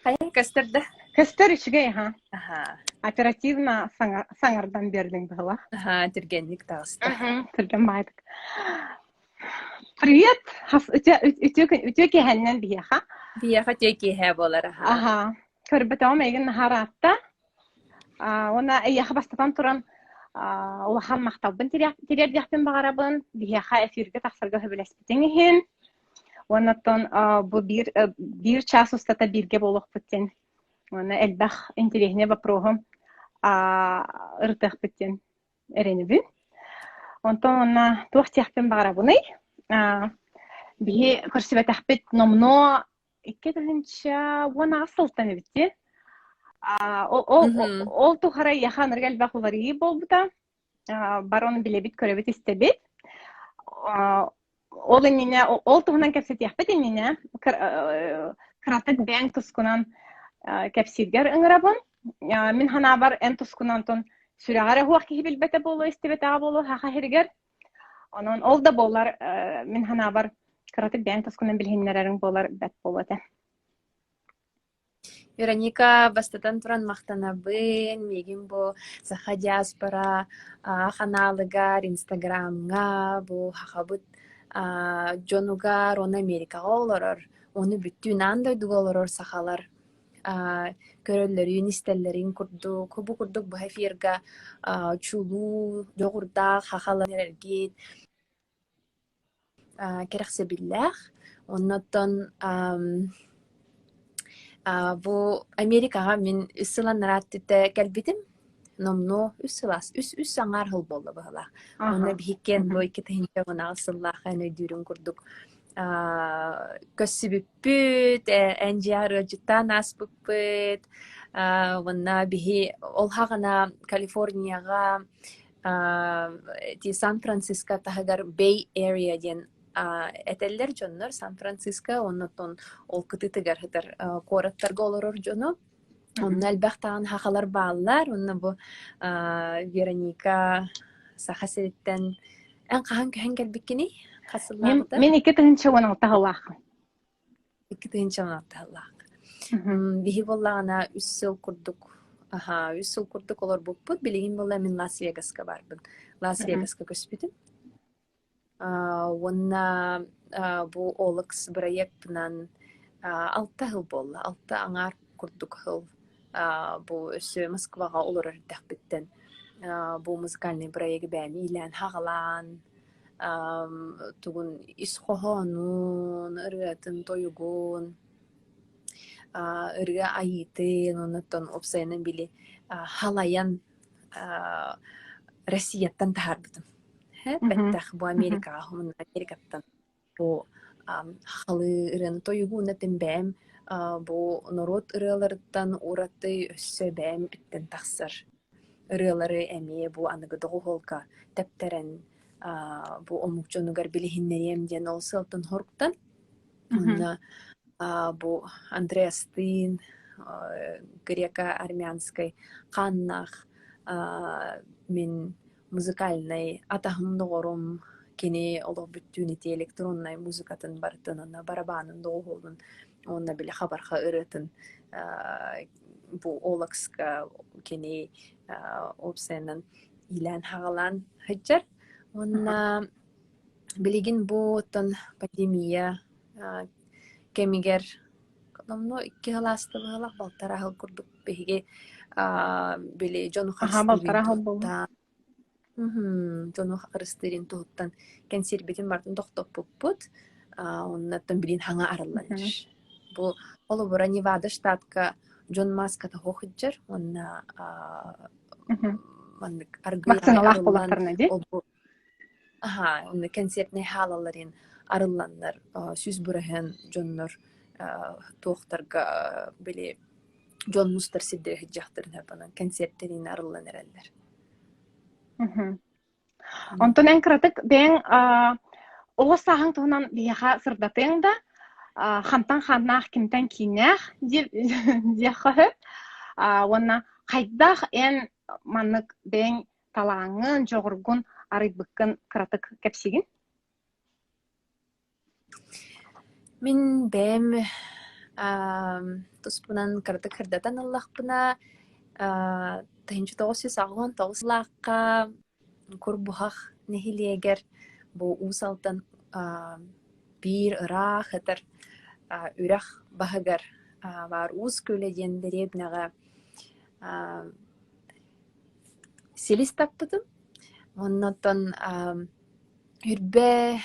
Хайа көстөр да? Көстөр үчүгэй аха. Аха. Оперативно саҥардан биэрдиҥ быһыла. Аха, түргэнник таҕыста. Түргэн баайдык. Привет! Үтүө киэһэннэн биһиэхэ. Биһиэхэ үтүө киэһэ буолар аха. Аха. Көрбөтөҕүм эйигин наһаа ыраатта. Уонна эйиэхэ бастатан туран улахан махталбын тириэрдиэхпин баҕарабын. Биһиэхэ эфиргэ тахсарга сөбүлэспитиҥ иһин. Уонна оттон бу биир, биир чаас устата бииргэ буолуохпут диэн уонна элбэх интэриэһинэй боппуруоһу ырытыахпыт диэн эрэнэбин. Онтон уонна туох диэхпин баҕарабыный? Биһи көрсүбэтэхпит номнуо 2018 сылтан эбит дии. Ол, ол, ол тухары эйиэхэ анарга элбэх уларыйыы буолбута. Бары ону билэбит, көрөбүт, истэбит. Ол иннинэ, ол туһунан кэпсэтиэхпит иннинэ, кыратык бэйэҥ тускунан кэпсииргэр ыҥырабын. Мин санаабар, эн тускунан тун сүрэҕэр эһуох киһи билбэтэ буолуо, истибэтэҕэ буолуо саха сиригэр. Онон ол да буоллар, мин санаабар, кыратык бэйэҥ тускунан билиһиннэрэриҥ буолар бэрт буолуо этэ. Вероника, бастатан туран махтанабын. Миигин бу Саха диаспора ханаалыгар, Инстаграмҥа бу сахабыт дьонугар уонна Америкаҕа олорор, уонна бүттүүн аан дойдуга олорор сахалар көрөллөрүн, истэллэрин курдук, бу курдук быһа эфирга чулуу, дьоҕурдаах сахалар эрэргит кэрэхсэбиллээх. Оннуттан бу Америкаҕа мин үс сыл анараа өттүттэ кэлбитим. Номнуо үс сылаас, үс үс аҥаар сыл буолла быһыылаах. Уонна биһиккиэн бу 2018 сыллаахха эн өйдүүрүҥ курдук көрсүбүппүт, эн дьиэҕэр ыалдьыттаан ааспыппыт. Уонна биһи ол хаҕана Калифорнияҕа ити Сан-Франциско таһыгар Bay Area диэн этэллэр дьоннор Сан-Франциско уонна оттон ол кытыытыгар сытар куораттарга олорор дьону. Онно элбэх даҕаны сахалар бааллар. Онно бу Вероника Саха сириттэн эн хаһан көһөн кэлбиккиний? Хас сыллааҕыта? Мин 2016 сыллаахпын. 2016 сыллаах. Биһи буоллаҕына үс сыл курдук аһаа, үс сыл курдук олорбуппут. Билигин буолла мин Лас-Вегаска барбын. Лас-Вегаска көспүтүм. Уонна бу Олекс бырайыакпынан алта сыл буолла. Алта аҥаар курдук сыл бу өссө Москваҕа олорор эрдэхпиттэн бу музыкальнай бырайыагы бэйэм иилээн-саҕалаан тугун ис хоһоонун, ырыатын, тойугун, ырыа айыытын, оннуттан уопсайынан били халайан Россияттан таһаарбытым. Бэттэх бу Америкаҕа Америкаттан бу сахалыы ырыаны тойугу уонна бэйэм бу норуот ырыаларыттан ураты өссө бэйэм иттэн тахсар ырыалары эмиэ бу аныгы доҕуһуолга тэптэрэн бу омук дьонугар билиһиннэриэм диэн ол сыалтан соруктан уонна бу Андреастыын греко-армянскай хааннаах мин музыкальнай атаһым доҕорум кини олох бүттүүн ити электроннай музыкатын барытын уонна барабаанын доҕуһуолун уонна били хабарха ырыатын бу Олакска кини уопсайынан иилээн-хаҕалаан сылдьар. Уонна билигин бу оттон пандемия кэмигэр номнуо икки сыл ааста быһыылаах, балтараа сыл курдук биһиги били дьону балтараа сыл буолла. Дьону харыстыырын туһуттан кэнсиэрбитин барытын тохтоппуппут. Оннуттан билин хаҥа арыллан эрэр. Бу холобура Невада штатка дьон мааската суох сылдьар уонна маннык аргыый Вакциналаах арыллан буоллахтарына дии. ол-бу аһаа онно концертнай хаалалларын арылланнар 100% дьоннор туохтарга били дьон мустар сирдэрэ сылдьахтарын онон кэнсиэртэрин арыллан эрэллэр. Онтон эн кыратык бэйэҥ оҕо сааһыҥ туһунан биһиэхэ сырдатыаҥ да, хантан хааннаах, кимтэн кииннээх диэххэ сөп. Уонна хайдах эн маннык бэйэҥ талааҥҥын, дьоҕургун арыйбыккын кыратык кэпсиигин? Мин бэйэм. Туспунан кыратык сырдатан ыллахпына, 1989 сыллаахха Курбуһах нэһилиэгэр бу Уус Алдан биир ыраах ытар үрэх баһыгар баар Уус Күөлэ диэн дэриэбинэҕэ силис таппытым. Уонна оттон Үрбэ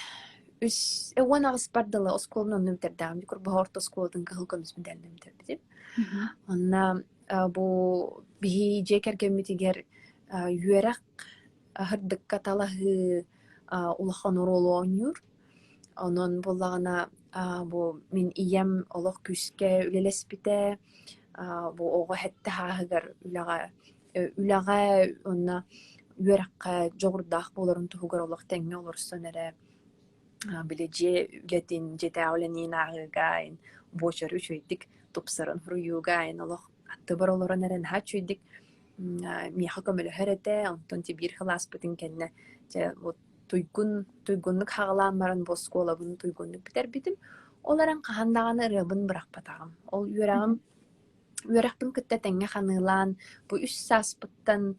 үс 18-пар дылы оскуоланы онно бүтэрдэҕим. Курбуһах орто оскуолатын кыһыл көмүс мэдээлинэн бүтэрбитим. Онно бу биһи дьиэ кэргэммитигэр үөрэх сырдыкка талаһыы улахан оруолу оонньуур. Онон буоллаҕына бу мин ийэм олох күүскэ үлэлэспитэ, бу оҕо сэттэ сааһыгар үлэҕэ үлэҕэ уонна үөрэххэ дьоҕурдаах буоларын туһугар олох тэҥҥэ олорсон эрэ били дьиэ үлэтин, дьиэтээҕи үлэниин ааҕыыга буочары үчүгэйдик тупсаран суруйууга олох аттыбар олорон эрэ наһаа үчүгэйдик миэхэ көмөлөһөр этэ. Онтон ти биир кылааспытын кэннэ дьэ вот туйгун туйгуннук хаҕылаан баран бу оскуолабын туйгуннук бүтэрбитим. Ол эрэн хаһан даҕаны ырыабын бырахпатаҕым. Ол үөрэҕим Үөрэхпин кытта тэҥҥэ ханыылаан, бу үс сааспыттан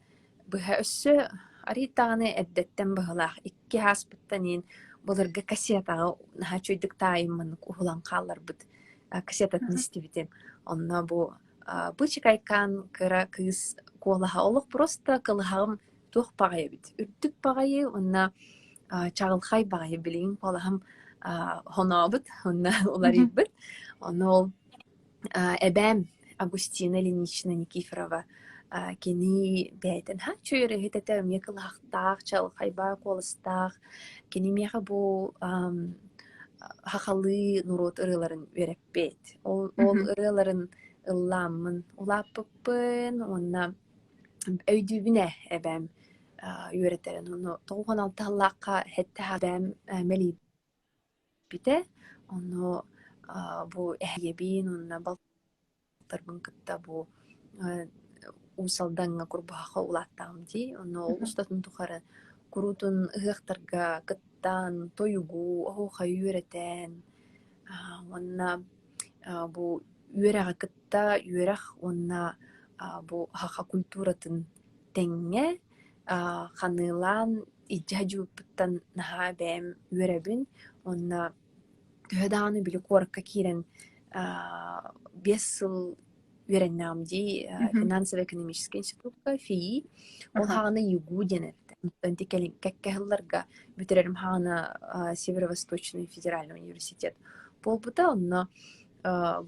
быһа өссө арыый даҕаны эрдэттэн быһыылаах икки ааспыттан иһин былыргы кассетаҕа наһаа үчүгэйдик таайыммын уһулан хаалларбыт кассетатын истибитим. Онно бу бычыкайкаан кыра кыыс куолаһа олох просто кылыһаҕым туох баҕайы эбит. Үрдүк баҕайы уонна чаҕылхай баҕайы билигин куолаһым хонообут уонна уларыйбыт. Ону ол Эбээм Агустина Ильинична Никифорова кини бэйэтин хааччы үөрэһит этэ, эмиэ кылаахтаах, чаҕылхайбаа куоластаах. Кини миэхэ бу сахалыы норуот ырыаларын үөрэппит. Ол ол ырыаларын ыллааммын улааппыппын уонна өйдүүбүн ээ эбээм үөрэтэрин. Ону 96 сыллаахха сэттэ эбээм мэлийбит Бүтэ, ону бу эһэйэбиин уонна балтарбын кытта бу Уус Алдаҥҥа Курбуһахха улааттаҕым дии. Онно ол устатын тухары куруутун ыһыахтарга кыттан, тойугу, оһуохайы үөрэтэн уонна бу үөрэҕи кытта үөрэх уонна бу саха культуратын тэҥҥэ ханыылаан илдьэ сылдьыбыппыттан наһаа бэйэм үөрэбин уонна төһө даҕаны били куоракка киирэн 5 сыл үөрэннэҕим дии финансово-экономическай институкка ФИИ ол хаҕана ЮГУ диэн эбит онтон ити кэлин кэккэ сылларга бүтэрэрим хаҕана Северо-Восточный федеральный университет буолбута онно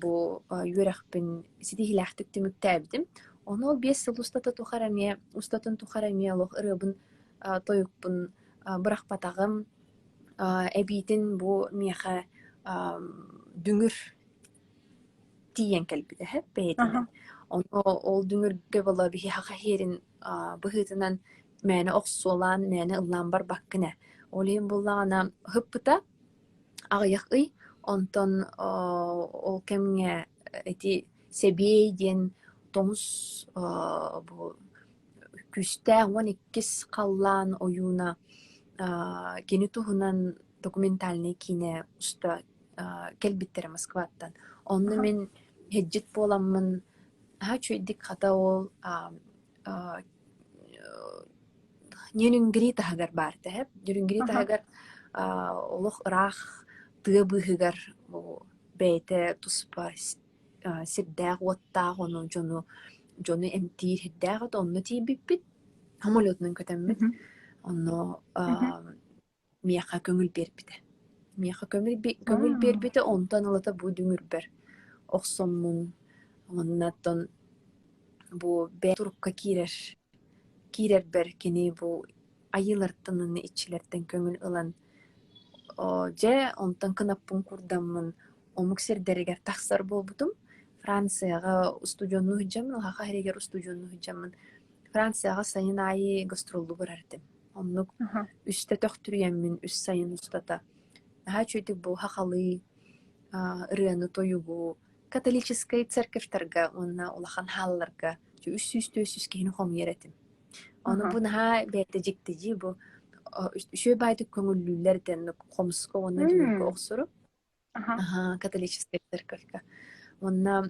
бу үөрэхпин ситиһиилээхтик түмүктээбитим. Ону ол 5 сыл устата тухары эмиэ устатын тухары эмиэ олох ырыабын тойукпун бырахпатаҕым. Эбиитин бу миэхэ дүҥүр тиийэн кэлбитэ бэйэтинэн. Ону ол дүҥүргэ буола биһиэхэ иһиэрин быһыытынан мээнэ охсуолаан, мээнэ ыллаан барбаккын ээ. Ол иһин буоллаҕына ыһыппыта аҕыйах ый, онтон ол кэмҥэ ити Сэбиэй диэн тоҥус бу күүстээх 12-ис халлаан ойууна кини туһунан документальнай киинэ уста кэлбиттэрэ Москваттан. Онно мин иһирдьит буоламмын наһаа үчүгэйдик хата ол Нерюнгри таһыгар баар этэ. Нерюнгри таһыгар олох ыраах тыа быыһыгар бэйэтэ туспа сирдээх-уоттаах, ону дьону дьону эмтиир сирдээх этэ. Онно тиийбиппит, самолетунан көтөммүт. Онно миэхэ көҥүл биэрбитэ. Миэхэ көҥүл көҥүл биэрбитэ, онтон ылата бу дүҥүрбэр охсоммун уонна оттон бу бэйэ турукка киирэр киирэрбэр кини бу айыылартан уонна иччилэртэн көҥүл ылан дьэ онтон кынаппын курдаммын омук сирдэригэр тахсар буолбутум. Францияҕа устудьуоннуу сылдьаммын, Саха сиригэр устудьуоннуу сылдьаммын Францияҕа сайын аайы гастроллуу барар этим. Оннук үстэ төхтүрүйэммин үс сайын устата наһаа үчүгэйдик бу сахалыы ырыаны-тойугу католическай церковьтарга уонна улахан хаалларга 300-400 киһини хомуйар этим. Ону бу наһаа бэйэтэ дьикти дии бу үчүгэй баайдык көҥүллүүллэр этэ хомуска уонна дүҥүргэ охсору. Аха, католическай церковька. Уонна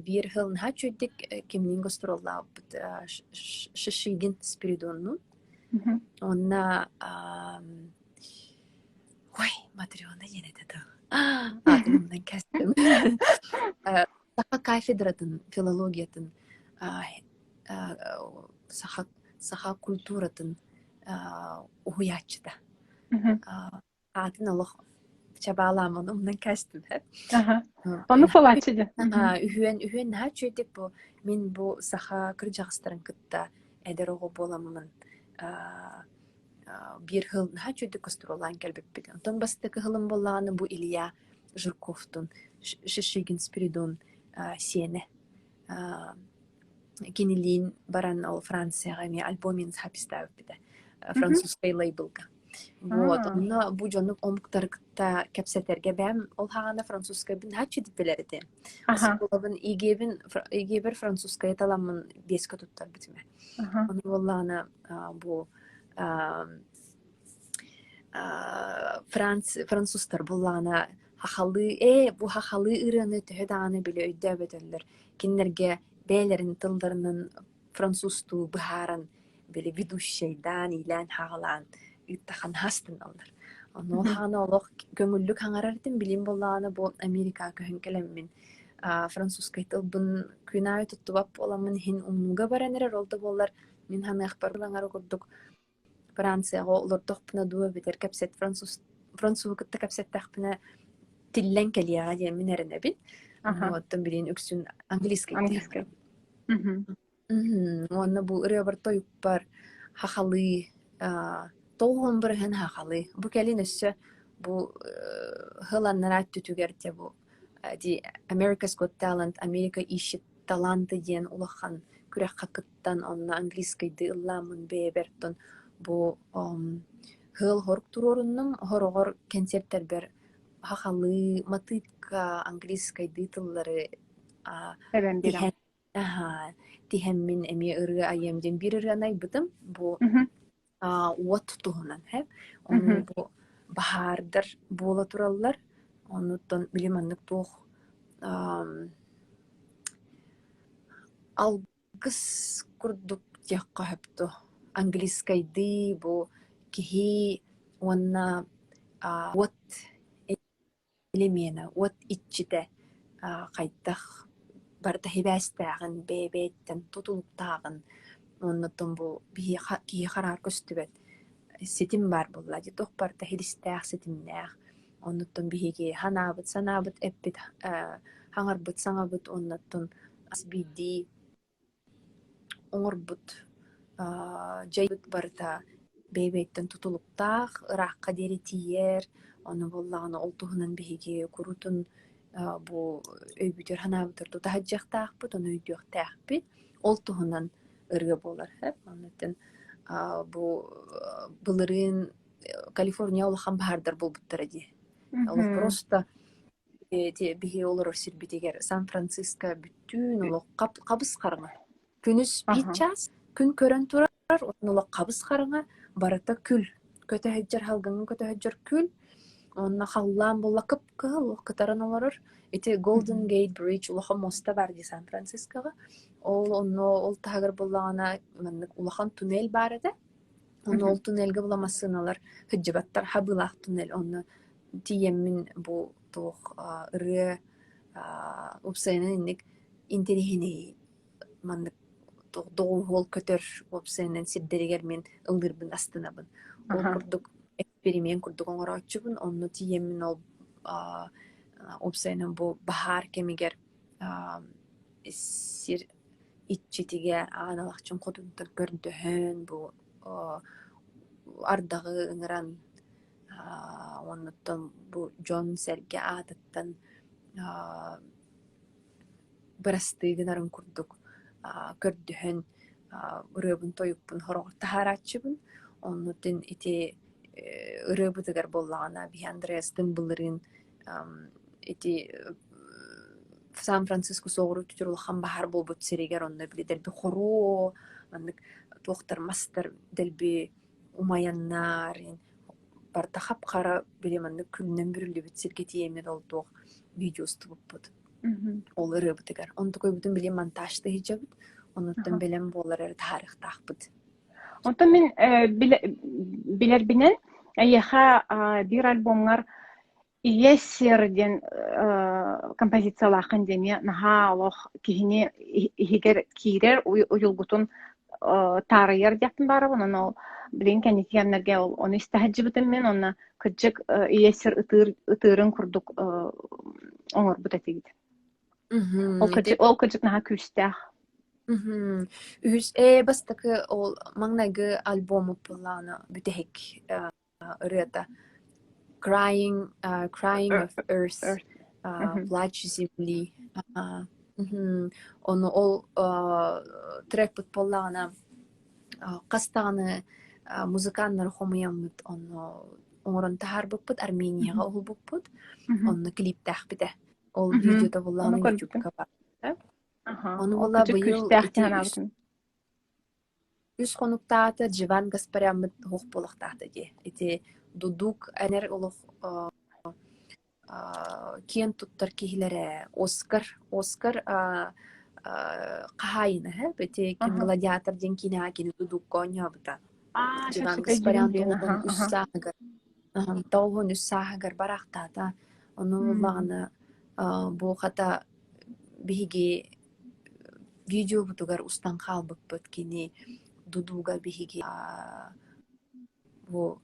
биир сыл наһаа үчүгэйдик кимниин гастроллаабыппыт Шишигин Спиридоннуун. Уонна ой, Матрена диэн этэ дуу. Аатын умнан кэстим. Саха кафедратын, филологиятын, саха саха культуратын уһуйааччыта. Аатын олох чабаалааммын умнан кээстим ээ. Ону фалааччы дьэ. Үһүөн үһүөн наһаа үчүгэйдик бу мин бу саха кырдьаҕастарын кытта эдэр оҕо буоламмын биир сыл наһаа үчүгэйдик гастроллаан кэлбиппит. Онтон бастакы сылым буоллаҕына бу Илья Жирковтун Шишигин Спиридон сиэнэ кинилиин баран ол Францияҕа эмиэ альбомин записьтаабыппыта французскай лейблга. Вот, онно бу дьону омуктары кытта кэпсэтэргэ бэйэм ол хаҕана французскайбын наһаа үчүгэй билэр этим. Оскуолабын ИГЭбин ИГЭбэр французскайы таламмын биэскэ туттарбытым ээ. Ону буоллаҕына бу Франц французтар буллаҕына хахалыы ээ бу хахалыы ырыаны төһө даҕаны били өйдөөбөтөллөр кинилэргэ бэйэлэрин тылларынан французтуу быһааран били ведущайдаан иилээн-хаҕалаан ыыттахан астыналлар. Ону ол хаҕана олох көҥүллүк хаҥарар этим билим буоллаҕына бу Америкаҕа көһөн кэлэммин французскай тылбын күн аайы туттубат буоламмын иһин умнууга баран эрэр ол да буоллар мин саныахпар аҥара курдук Францияҕа олордохпуна дуу эбэтэр кэпсэт француз французу кытта кэпсэттэхпинэ тиллэн кэлиэҕэ диэн мин эрэнэбин. Оттон билигин үксүн английскай Английскай. Уонна бу ырыабар тойукпар хахалыы тоҕуһун бырыһын хахалыы. Бу кэлин өссө бу сыл аннараа өттүтүгэр дьэ бу ди America's Got Talent, Америка ищет таланты диэн улахан күрэххэ кыттан онно английскайдыы ыллааммын бэйэбэр оттон бу сыал-сорук туруоруннум. Сороҕор кэнсиэртэрбэр сахалыы матыыпка английскайдыы тыллары Эбэн тиһэн тиһэммин эмиэ ырыа айыам диэн биир ырыаны айбытым. Бу уот туһунан һэ. Ону бу баһаардар буола тураллар. Оннуттан били маннык туох алгыс курдук диэххэ сөп дуо? Английскайдыы бу киһи уонна уот элемена, уот иччитэ хайдах барыта сибээстээҕин, бэйэ-бэйэттэн тутулуктааҕын уонна оттон бу биһиэхэ киһиэхэ араас көстүбэт ситим баар буолла дии, туох барыта силистээх, ситимнээх. Оннуттан биһиги санаабыт санаабыт эппит хаҥарбыт саҥабыт уонна оттон хас биирдии оҥорбут дьайбыт барыта бэйэ-бэйэттэн тутулуктаах, ыраахха диэри тиийэр. Ону буоллаҕына ол туһунан биһиги куруутун бу өйбүтүгэр-санаабытыгар тута сылдьыахтаахпыт, ону өйдүөхтээхпит. Ол туһунан ырыа буолар сөп. Оннуттан бу былырыын Калифорния улахан баһаардар буолбуттара дии. Олох просто ити биһиги олорор сирбитигэр Сан-Франциско бүттүүн олох хабыс-хараҥа. Күнүс биир чаас күн көрөн турар, уонна олох хабыс-хараҥа, барыта күл. Көтө сылдьар салгыҥҥа көтө сылдьар күл. Уонна халлаан буолла кып-кыһыл олох кытаран олорор. Ити Golden Gate Bridge улахан муоста баар дии Сан-Францискоҕа. Ол онно ол таһыгар буоллаҕына маннык улахан туннель баар этэ. Онно ол туннельга була массыыналар сылдьыбаттар, хабыылаах туннель. Онно тиийэммин бу туох ырыа уопсайынан инник интэриэһинэй маннык доҕуһуол көтөр уопсайынан сирдэригэр мин ыллыырбын астынабын. Ол курдук эксперимент курдук оҥорооччубун. Онно тиийэммин ол уопсайынан бу баһаар кэмигэр сир иччитигэр аан алахчын хотунтан көрдөһөн бу ардаҕы ыҥыран уоннуттан бу дьон-сэргэ аатыттан бырастыы гынарын курдук көрдөһөн ырыабын-тойукпун сороҕор таһаарааччыбын. Оннуттан ити ырыабытыгар буоллаҕына биһи Андреастыын былырыын ити Сан-Франциско соҕуруу өттүгэр улахан баһаар буолбут сиригэр онно били дэлби хоруо, маннык туохтар мастар дэлби умайаннар барыта хап-хара били маннык күлүнэн бүрүллүбүт сиргэ тиийэммит ол туох видео устубуппут. Ол ырыабытыгар. Онтукайбытын били монтажта иһдьэбит. Онуттан бэлэм буолар эрэ таһаарыахтаахпыт. Онтон мин билэрбинэн эйиэхэ биир альбомҥар Ийэ сир диэн композициялааххын диэн эмиэ наһаа олох киһини иһигэр киирэр уйулгутун таарыйар диэхпин баарабын. Онон ол билигин кэнники кэмнэргэ ол ону истэ сылдьыбытым мин уонна кырдьык ийэ сир ытыыр ытыырын курдук оҥорбут этигит. Ол кырдьык ол кырдьык наһаа күүстээх. Үһүс бастакы ол маҥнайгы альбоммут буоллаҕына бүтэһик ырыата Crying Crying of Earth Плач земли Ону ол трекпыт буоллаҕына хас даҕаны музыканнары хомуйаммыт онно оҥорон таһаарбыппыт Арменияҕа уһулбуппут онно клиптээхпитэ ол видеота буоллаҕына ютубка баар Ону буолла быйыл ити Үс хонуктаата Дживан Гаспаряммыт уһук буолуохтаата дии. Ити дудук энэр олох киэн туттар киһилэрэ Оскар Оскар хаһаайына ити ким Гладиатор диэн киинэҕэ кини дудукка оонньообута. Дживан Гаспарян 93 сааһыгар 93 сааһыгар бараахтаата. Ону ыллаҕына бу хата биһиги Видеобутугар устан хаалбыппыт кини дудууга биһиги бу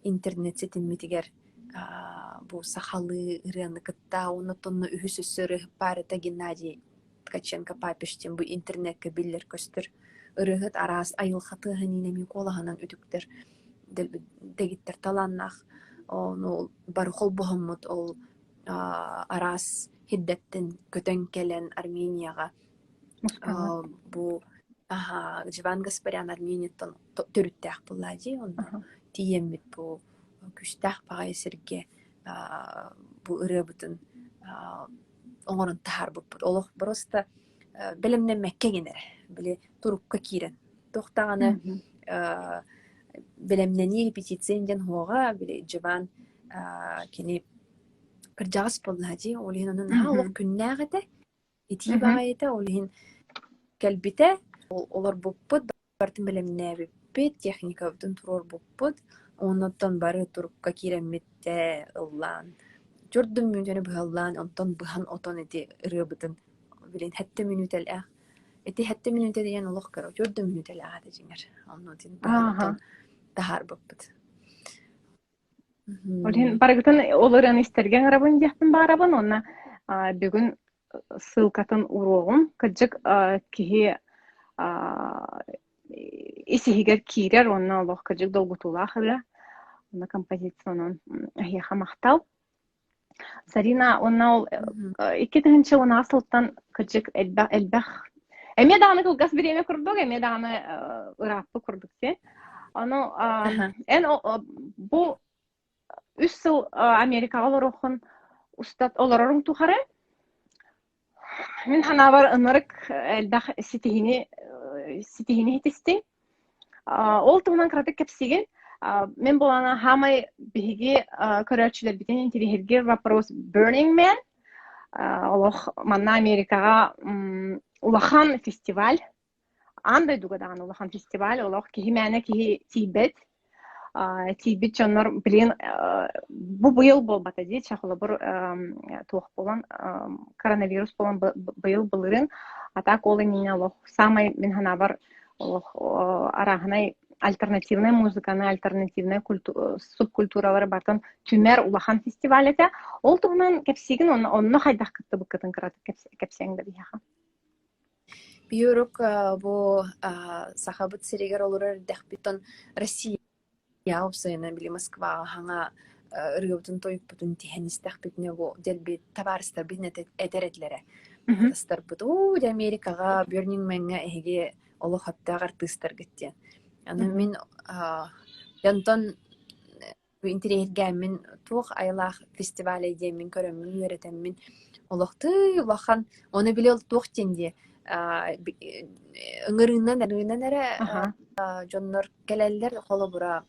интернет ситиммитигэр бу сахалыы ырыаны кытта уонна онно үһүс өссө ырыаһыт баар этэ Геннадий Ткаченко Папич диэн бу интернеккэ биллэр-көстөр ырыаһыт араас айылҕа тыаһын эмиэ куолаһынан үтүктэр дэгиттэр талааннаах ону бары холбоһоммут ол араас сирдэртэн көтөн кэлэн Арменияҕа бу Дживан Гаспарян Арменияттан төрүттээх буоллаа дии онно тиийэммит бу күүстээх баҕайы сиргэ бу ырыабытын оҥорон таһаарбыппыт. Олох просто бэлэмнэммэккэ гин эрэ били турукка киирэн туох даҕаны бэлэмнэнии репетиция диэн уһуоҕа били Дживан кини кырдьаҕас буоллаҕа дии, ол иһин ону наһаа олох күннээх этэ, итии баҕайы этэ, ол иһин кэлбитэ, олорбуппут, барытын бэлэмнээбиппит, техникабытын туруорбуппут, оннуттан бары турукка киирэммит ээ ыллаан, төрдүн мүнүүтэни быһа ыллаан, онтон быһан отон ити ырыабытын билин сэттэ мүнүүтэлээх ити сэттэ мүнүүтэ диэн олох кыра төрдүн мүнүүтэлээх этэ дьиҥэр онно итин быһан отон таһаарбыппыт. Ол иһин барыгытын ол ырыаны истэргэ ыҥырабын диэхпин баҕарабын уонна бүгүн ссылкатын уруоҕум. Кырдьык киһи ис иһигэр киирэр уонна олох кырдьык долгутуулаах ырыа. Уонна композиция онон эһиэхэ махтал. Сарина уонна ол 2010 сылтан кырдьык элбэх элбэх эмиэ даҕаны кылгас бириэмэ курдук, эмиэ даҕаны ырааппыт курдук дии. Ону эн бу үс сыл Америкаҕа олоруоххун устат олороруҥ тухары Мин санаабар ынырык элбэх ситиһини ситиһини ситистиҥ. Ол туһунан кыратык кэпсиигин. Мин буолана хаамай биһиги көрөөччүлэрбитин интириэһиргиир вопрос Burning Man. Олох манна Америкаҕа улахан фестиваль Аан дойдуга даҕаны улахан фестиваль, олох киһи мээнэ киһи тиийбэт. Тиийбит дьоннор, блин, бу быйыл буолбата дии, чэ холобур туох буолан, коронавирус буолан быйыл былырыын, а так ол иннинэ олох саамай мин санаабар олох арааһынай альтернативнай музыканы, альтернативнай субкультуралары барытын түмэр улахан фестиваль этэ. Ол туһунан кэпсиигин, онно хайдах кыттыбыккытын кыратык кэпсээҥ да биһиэхэ. Юрук бу Сахабыт сиригэр олорор эрдэхпиттэн Россия уопсайынан били Москваҕа хаҥа ырыабытын-тойукпутун тиһэн истэхпитинэ бу дэлби табаарыстарбытын этэр этилэрэ. Атастарбыт уу дьэ Америкаҕа Burning Man-ҥа эһиги олох сөптөөх артыыстаргыт диэн. Аны мин онтон Интэриэһиргээммин туох айылаах фестивалай диэммин көрөммүн, үөрэтэммин олох тыый улахан ону били ол туох диэн диэ ыҥырыынан ыҥырыынан эрэ дьоннор кэлэллэр холобура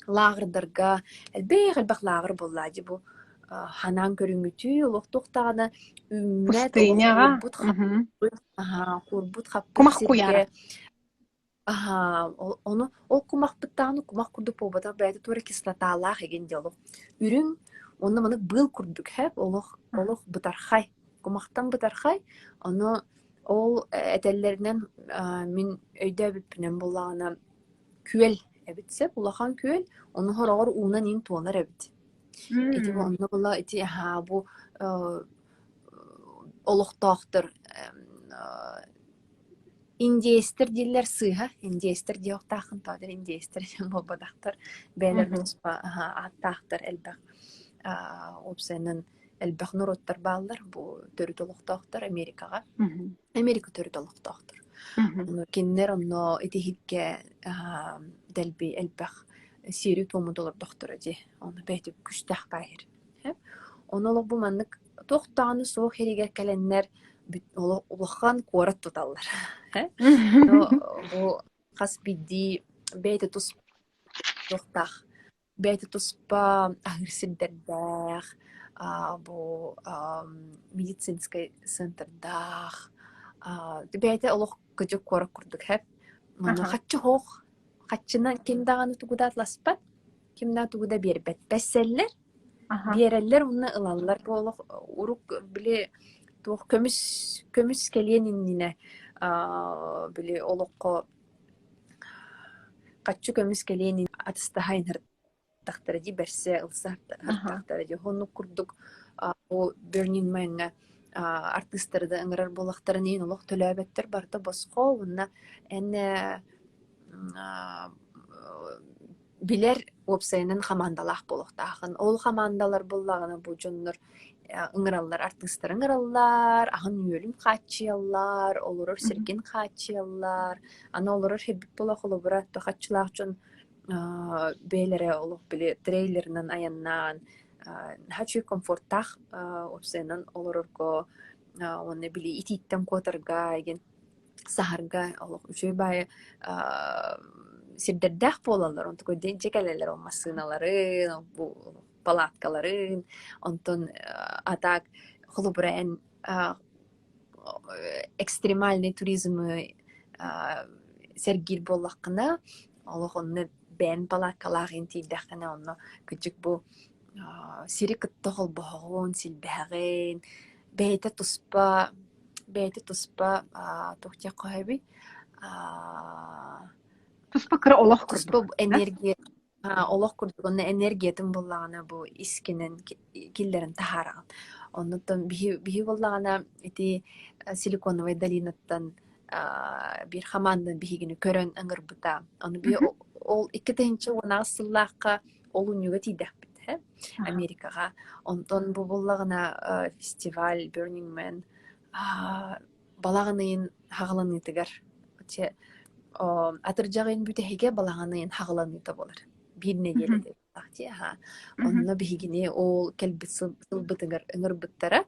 лааҕырдарга элбэх элбэх лааҕыр буоллаа дии бу. ханаан көрүҥүтүй олох туох даҕаны үүммэт олох Пустыняҕа. куурбут Мгм. хаппыт куурбут хаппыт Кумах сиргэ куйаара. Аһаа, ол ону ол кумахпыт даҕаны кумах курдук буолбатах бэйэтэ туора кислоталаах игин дии олох үрүҥ уонна маннык быыл курдук һээп олох олох бытархай кумахтан бытархай ону ол этэллэринэн мин өйдөөбүппүнэн буоллаҕына күөл эбит сөп улахан күөл ону сороҕор уунан иин туолар эбит ити М. онно була ити аһаа бу олохтоохтор Индейстэр дииллэр сыыһа, индейстэр диэхтааххын тоҕо диэн индейстэр диэн буолбатахтар, бэйэлэрин Мгм. туспа ааттаахтар элбэх уопсайынан элбэх норуоттар бааллар бу төрүт олохтоохтор Америкаҕа. Мгм. Америка төрүт олохтоохтор. Мгм. Ону кинилэр онно итиһиккэ дэлби элбэх сиэри-туому толордохторо дии. Ону бэйэтэ күштээх баайыр. Ону олох бу маннык туох даҕаны суох иһигэр кэлэннэр улахан куорат туталлар. Бу хас биирдии бэйэтэ тус туохтаах, бэйэтэ туспа аһыыр сирдэрдээх, бу медицинскэй центрдаах, бэйэтэ олох кыдьык куорат курдук һэп. Манна хаччы суох, хаччынан ким даҕаны тугу да атласпат, ким да тугу да биэрбэт. Бэссэллэр Биэрэллэр уонна ылаллар. Бу олох урук били туох көмүс көмүс кэлиэн иннинэ били олоххо хаччы көмүс кэлиэн иннинэ атыстаһа ыҥырдахтара дии бэрсэ ылса ыһыртахтара дии. Оннук курдук бу Burning Man-ҥа артыыстары да ыҥырар буоллахтарына иһин олох төлөөбөттөр барыта босхо уонна эн билэр уопсайынан хамаандалаах буолуохтааххын. Ол хамаандалар буоллаҕына бу дьоннор ыҥыраллар, артыыстары ыҥыраллар, аһын-үөлүн хааччыйаллар, олорор сиргин хааччыйаллар. Аны олорор сирбит буола холобура хаччылаах дьон бэйэлэрэ олох били трейлерынан айаннаан наһаа үчүгэй комфорттаах уопсайынан олорорго уонна били итииттэн куотарга игин саһарга олох үчүгэй баайы сирдэрдээх буолаллар. Онтука дьэ кэлэллэр ол массыыналарын, бу палаткаларын, онтон а так холобура эн экстремальный туризмы сэргиир буоллаххына, олох онно бэйэн палаткалаах иһин тиийдэххинэ онно кырдьык бу сири кытта холбоһоҕун, силбэһэҕин, бэйэтэ туспа бэйэтэ туспа туох диэххэ сөбүй Туспа кыра олох туспа курдук. энергия олох курдук онно энергиятын буллаҕына бу искинэн киллэрэн таһаараҕын. Оннуттан биһи биһи буоллаҕына ити Силиконовай долинаттан биир хамаандан биһигини көрөн ыҥырбыта. Ону биһи ол 2018 сыллаахха олунньуга тиийдэхпит ээ Америкаҕа. Онтон бу буоллаҕына фестиваль Burning Man балаҕан ыйын хаҕыланыытыгар атырдьах ыйын бүтэһигэ балаҕан ыйын хаҕыланыыта буолар. Биир нэдиэлэ дии Онно биһигини ол кэлбит сылбытыгар ыҥырбыттара.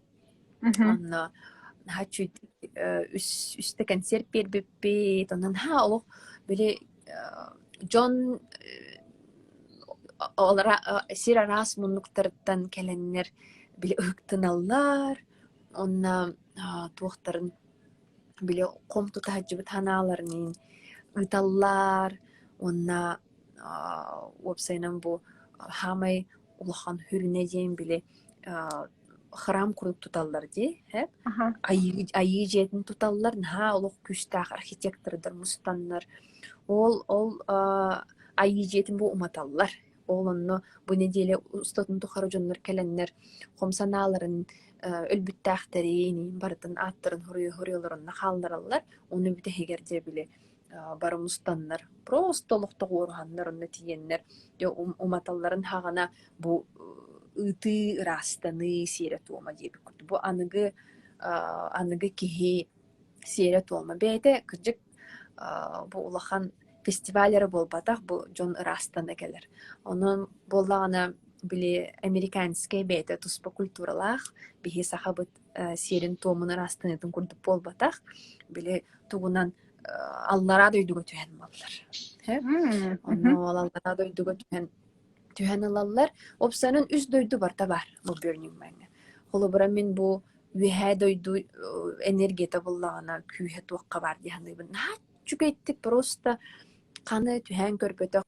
Онно наһаа үчүгэй үс үстэ кэнсиэрт биэрбиппит. Онон наһаа олох били дьон сир араас муннуктарыттан кэлэннэр били ыһыктыналлар уонна туохтарын били хом тута сылдьыбыт санааларын ыыталлар уонна уопсайынан бу саамай улахан сүрүнэ диэн били храм курдук туталлар дии ээ айыы айыы дьиэтин туталлар наһаа олох күүстээх архитектордар мустаннар ол ол айыы дьиэтин бу уматаллар ол онно бу нэдиэлэ устатын тухары дьоннор кэлэннэр хом санааларын өлбүттээхтэрин барытын ааттарын хоруйа-хоруйаларынна хааллараллар ону бүтэһигэр дьэ били бары мустаннар просто олохтоох уоруһаннар онно тиийэннэр дьэ уматалларын хаҕана бу ыытыы ыраастаныы сиэрэ-туома диэбит курдук бу аныгы аныгы киһи сиэрэ-туома бэйэтэ кырдьык бу улахан фестиваль эрэ буолбатах бу дьон ыраастана кэлэр онон буоллаҕына били американскай бэйэтэ туспа культуралаах биһи сахабыт сиэрин-туомун ыраастаныытын курдук буолбатах били тугунан аллараа дойдуга түһэн буоллар. Онно ол аллараа дойдуга түһэн. түһэн ылаллар. Уопсайынан үс дойду барыта баар бу Burning Man-ҥа. Холобура мин бу үөһээ дойду энергията буллаҕына күүһэ туохха баар дии саныыбын. Наһаа үчүгэйдик просто ханы түһээн көрбөтөх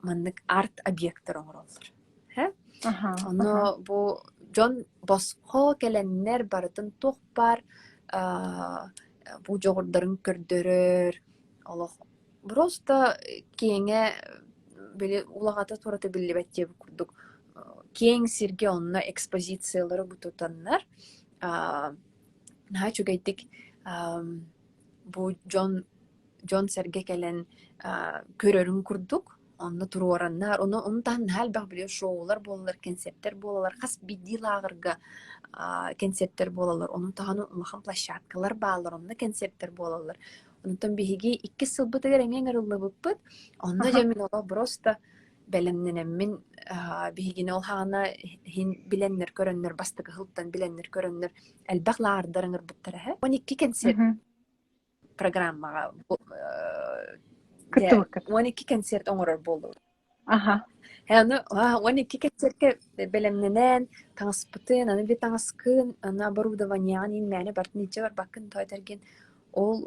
маннык арт-объектар оҥороллор. Һэ? Ону бу дьон босхо кэлэннэр барытын туох баар бу дьоҕурдарын көрдөрөр, олох просто киэҥэ били улаҕата турата биллибэт диэбит курдук киэҥ сиргэ онно экспозициялары бу тутаннар наһаа үчүгэйдик бу дьон дьон-сэргэ кэлэн көрөрүн курдук онно туруораннар, ону ону таһынан наһаа элбэх били шоулар буолаллар, кэнсиэртэр буолаллар, хас биирдии лааҕырга кэнсиэртэр буолаллар, ону таһынан улахан площадкалар бааллар, онно кэнсиэртэр буолаллар. Онтон биһиги иккис сылбытыгар эмиэ ыҥырыллыбыппыт. Онно дьэ мин олох просто бэлэмнэнэммин биһигини ол хаҕана иһин билэннэр көрөннөр бастакы сылтан билэннэр көрөннөр элбэх лааҕырдар ыҥырбыттара эһэ. 12 кэнсиэрт программаҕа Кыттыбыккыт. 12 концерт оҥорор буоллубут. Аха. Аны 12 концертка бэлэмнэнэн, таҥаспытын, аны би таҥаскын, аны оборудованиеҕын иин мээнэ бартын илдьэ барбаккын тоҕо этэргин ол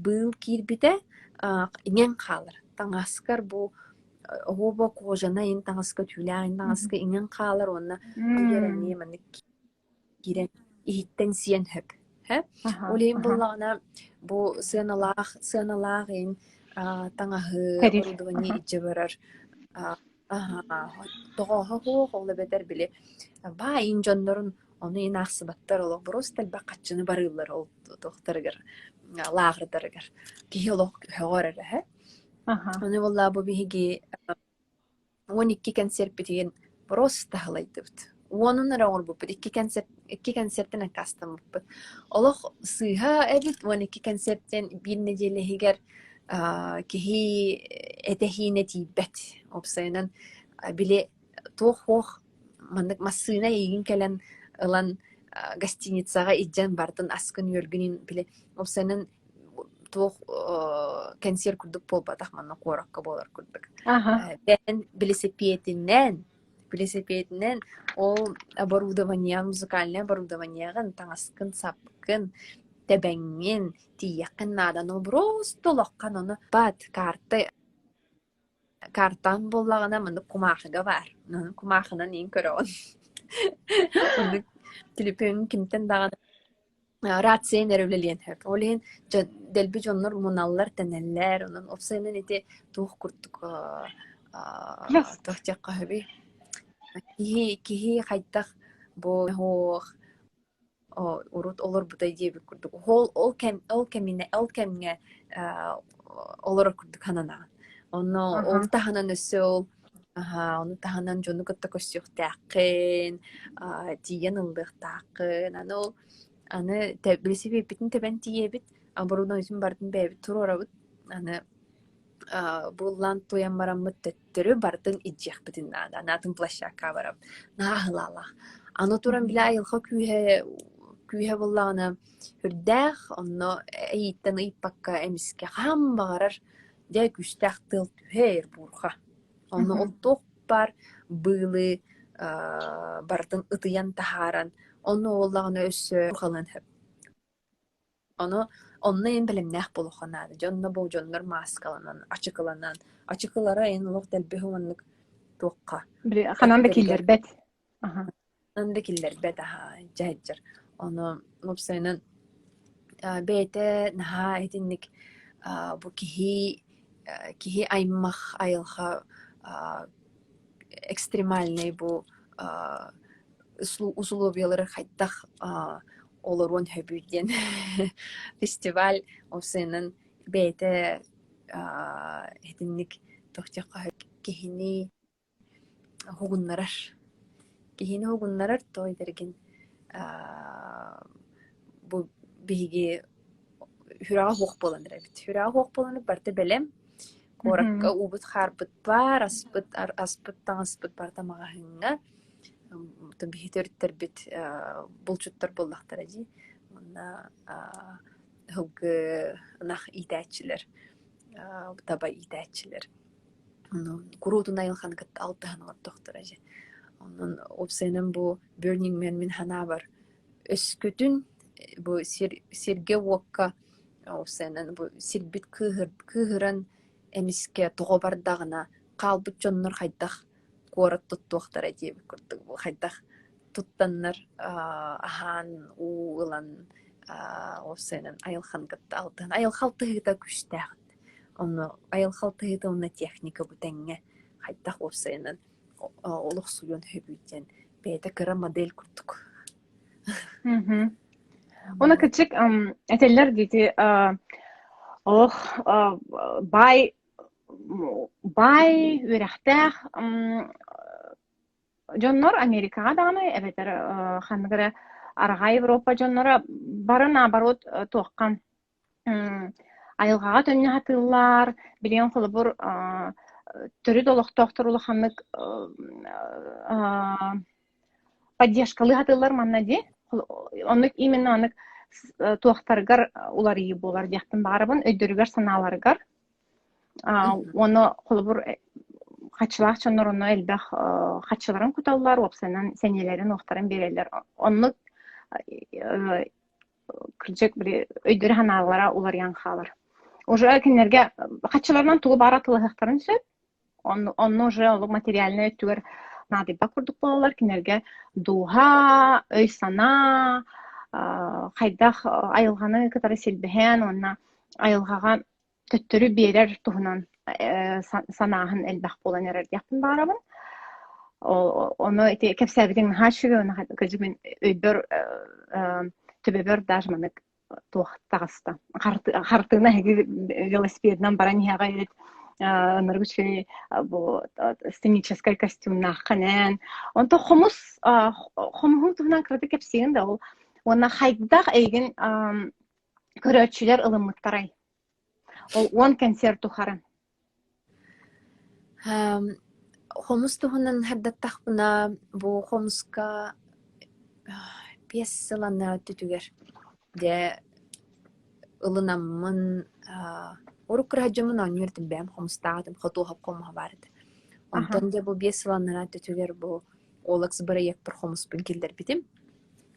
быыл киирбитэ иҥэн хаалар. Таҥаскар бу оһуоба кожана ин таҥаска түүлээх ин таҥаска иҥэн хаалар уонна тигэр эмиэ маннык киирэн иһиттэн сиэн сөп. Һэ? Ол иһин буоллаҕына бу сыаналаах сыаналаах иһин таҥаһы оборудование илдьэ барар тоҕооһо суох ол эбэтэр били баай иин дьоннорун ону иин аахсыбаттар олох просто элбэх хаччыны барыыллар ол туохтарыгар лааҕырдарыгар киһи олох сөҕөр эрэ һэ ону буоллаа бу биһиги 12 кэнсиэрпитигин просто таһылайдыбыт. Уонун эрэ оҥорбуппут, икки кэнсиэрт икки кэнсиэртэн аккаастаммыппыт. Олох сыыһа эбит, 12 кэнсиэртэн биир нэдиэлэ иһигэр киһи этэһиинэ тиийбэт. Уопсайынан, били туох-туох маннык массыына эйигин кэлэн ылан гостиницаҕа илдьэн бардын аскын-үөлгүн били уопсайынан туох кэнсиэр курдук буолбатах манна куоракка буолар курдук. Бэйэн билисипиэтинэн билисипиэтинэн ол оборудование музыкальное оборудованиеҕын таҥаскын сапкын тэбэҥҥин тиийиэххин наада ну просто олоххун ону бат карта картаҥ буоллаҕына маннык кумаахыга баар кумаахынан иин көрөҕүн оннук түлүпүөҥҥүн кимтэн даҕаны рацияны эрэ үлэлиэн сөп. Ол иһин дэлби дьоннор муналлар-тэнэллэр, онон уопсайынан ити туох курдук туох диэххэ сөбүй? Киһи киһи хайдах бу оһох урут олорбутай диэбит курдук ол ол кэм ол кэминэ ол кэмҥэ олорор курдук сананаҕын. Онно ол таһынан өссө ол ону таһынан дьону кытта көрсүөхтээххин, тиийэн ыллыахтааххын. Аны ол аны билисипиэппитин тэбэн тиийэбит, оборудованиетын барытын бэйэбит туруорабыт. Аны буллаан туйан бараммыт төттөрү барытын илдьиэхпитин наада. Аны атын площадкаҕа барабыт. Наһаа аһылаалаах. Аны туран били айылҕа күүһэ күүһэ буоллаҕына үрдээх, онно эйииттэн ыйыппакка эмискэ хаһан баҕарар дьэ күүстээх тыал түһэр буурҕа. Онно ол туох баар быылы барытын ытыйан таһааран, онно буоллаҕына өссө халыан сөп. Ону онно эн бэлэмнээх буолуохха наада. Дьэ онно бу дьоннор мааскаланан, ачыкыланан, ачыкылара эн олох дэлби уһуннук туохха Били ханан да эттэригэр киллэрбэт. Аха. ханан да киллэрбэт аһаа дьаһайдьар. Ону уопсайынан бэйэтэ наһаа итинник бу киһи киһи аймах айылҕа экстремальнай бу усулуобуйалары хайдах олоруон сөбүй диэн фестиваль уопсайынан бэйэтэ итинник туох диэххэ киһини уһугуннарар. Киһини уһугуннарар тоҕо этэргин бу биһиги сүрэҕэ суох буолан эрэбит. Сүрэҕэ суох буолан барыта бэлэм. Куоракка уубут-хаарбыт баар, аспыт аспыт таҥаспыт барыта маҕаһыыҥҥа. Биһи төрүттэрбит булчуттар буоллахтара дии. Уонна сылгы ынах иитээччилэр, таба иитээччилэр. Ону куруутун айылҕаны кытта алтыһан олордохторо дьэ. Онон уопсайынан бу Burning Man мин санаабар өскөтүн бу сир сиргэ-уокка уопсайынан бу сирбит кыыһыран эмискэ тоҕо бардаҕына хаалбыт дьоннор хайдах куорат туттуохтара диэбит курдук бу хайдах туттаннар аһаан уу ылан уопсайынан айылҕаны кытта алтыһан айылҕа алтыһыыта күүстээх Онно айылҕа алтыһыыта уонна техника бу тэҥҥэ хайдах уопсайынан олохсуйуон сөбүй диэн бэйэтэ кыра модель курдук. Уонна кыччык этэллэр диити олох баай баай үөрэхтээх дьоннор Америкаҕа даҕаны эбэтэр ханнык эрэ Арҕаа Европа дьонноро бары наоборот туохха Айылҕаҕа төннө сатыыллар, билигин холобур төрүт олохтоохтор улаханнык поддержкалыы сатыыллар манна дии. Оннук именно оннук туохтарыгар уларыйыы буолар диэхпин баҕарабын, өйдөрүгэр-санааларыгар. Уонна холобур хаччылаах дьоннор онно элбэх хаччыларын куталлар, уопсайынан сэниэлэрин-уохтарын биэрэллэр. Оннук кырдьык били өйдөрө-санаалара уларыйан хаалар. Уже кинилэргэ хаччыларынан тугу баара атыылаһыахтарын сөп. Онно, онно уже олох материальнай өттүгэр наадыйбат курдук буолаллар. Кинилэргэ дууһа, өй-санаа, хайдах айылҕаны кытары силбэһэн уонна айылҕаҕа төттөрү биэрэр туһунан санааһын элбэх буолан эрэр диэхпин баҕарабын. Ону ити кэпсээбитиҥ наһаа үчүгэй уонна кырдьык мин өйбөр төбөбөр даже маннык туох таҕыста. Хартыына эһиги велосипедынан баран иһэҕит ынырык үчүгэй бу сценическай костюмнааххын эн. Онтон хомус хомуһун туһунан кыратык кэпсиэҥ да ол уонна хайдах эйигин көрөөччүлэр ылыммыттарай? Ол уон кэнсиэр тухары. Хомус туһунан сырдаттахпына, бу хомуска 5 сыл аннаа өттүтүгэр дьэ ылынаммын урут кыра дьоммун оонньуур этим бэйэм хомустаах этим, хотуоһап хомуһа баар этэ. Онтон дьэ бу 5 сыл аннараа өттүтүгэр бу Олекс бырайыакпар хомуспун киллэрбитим.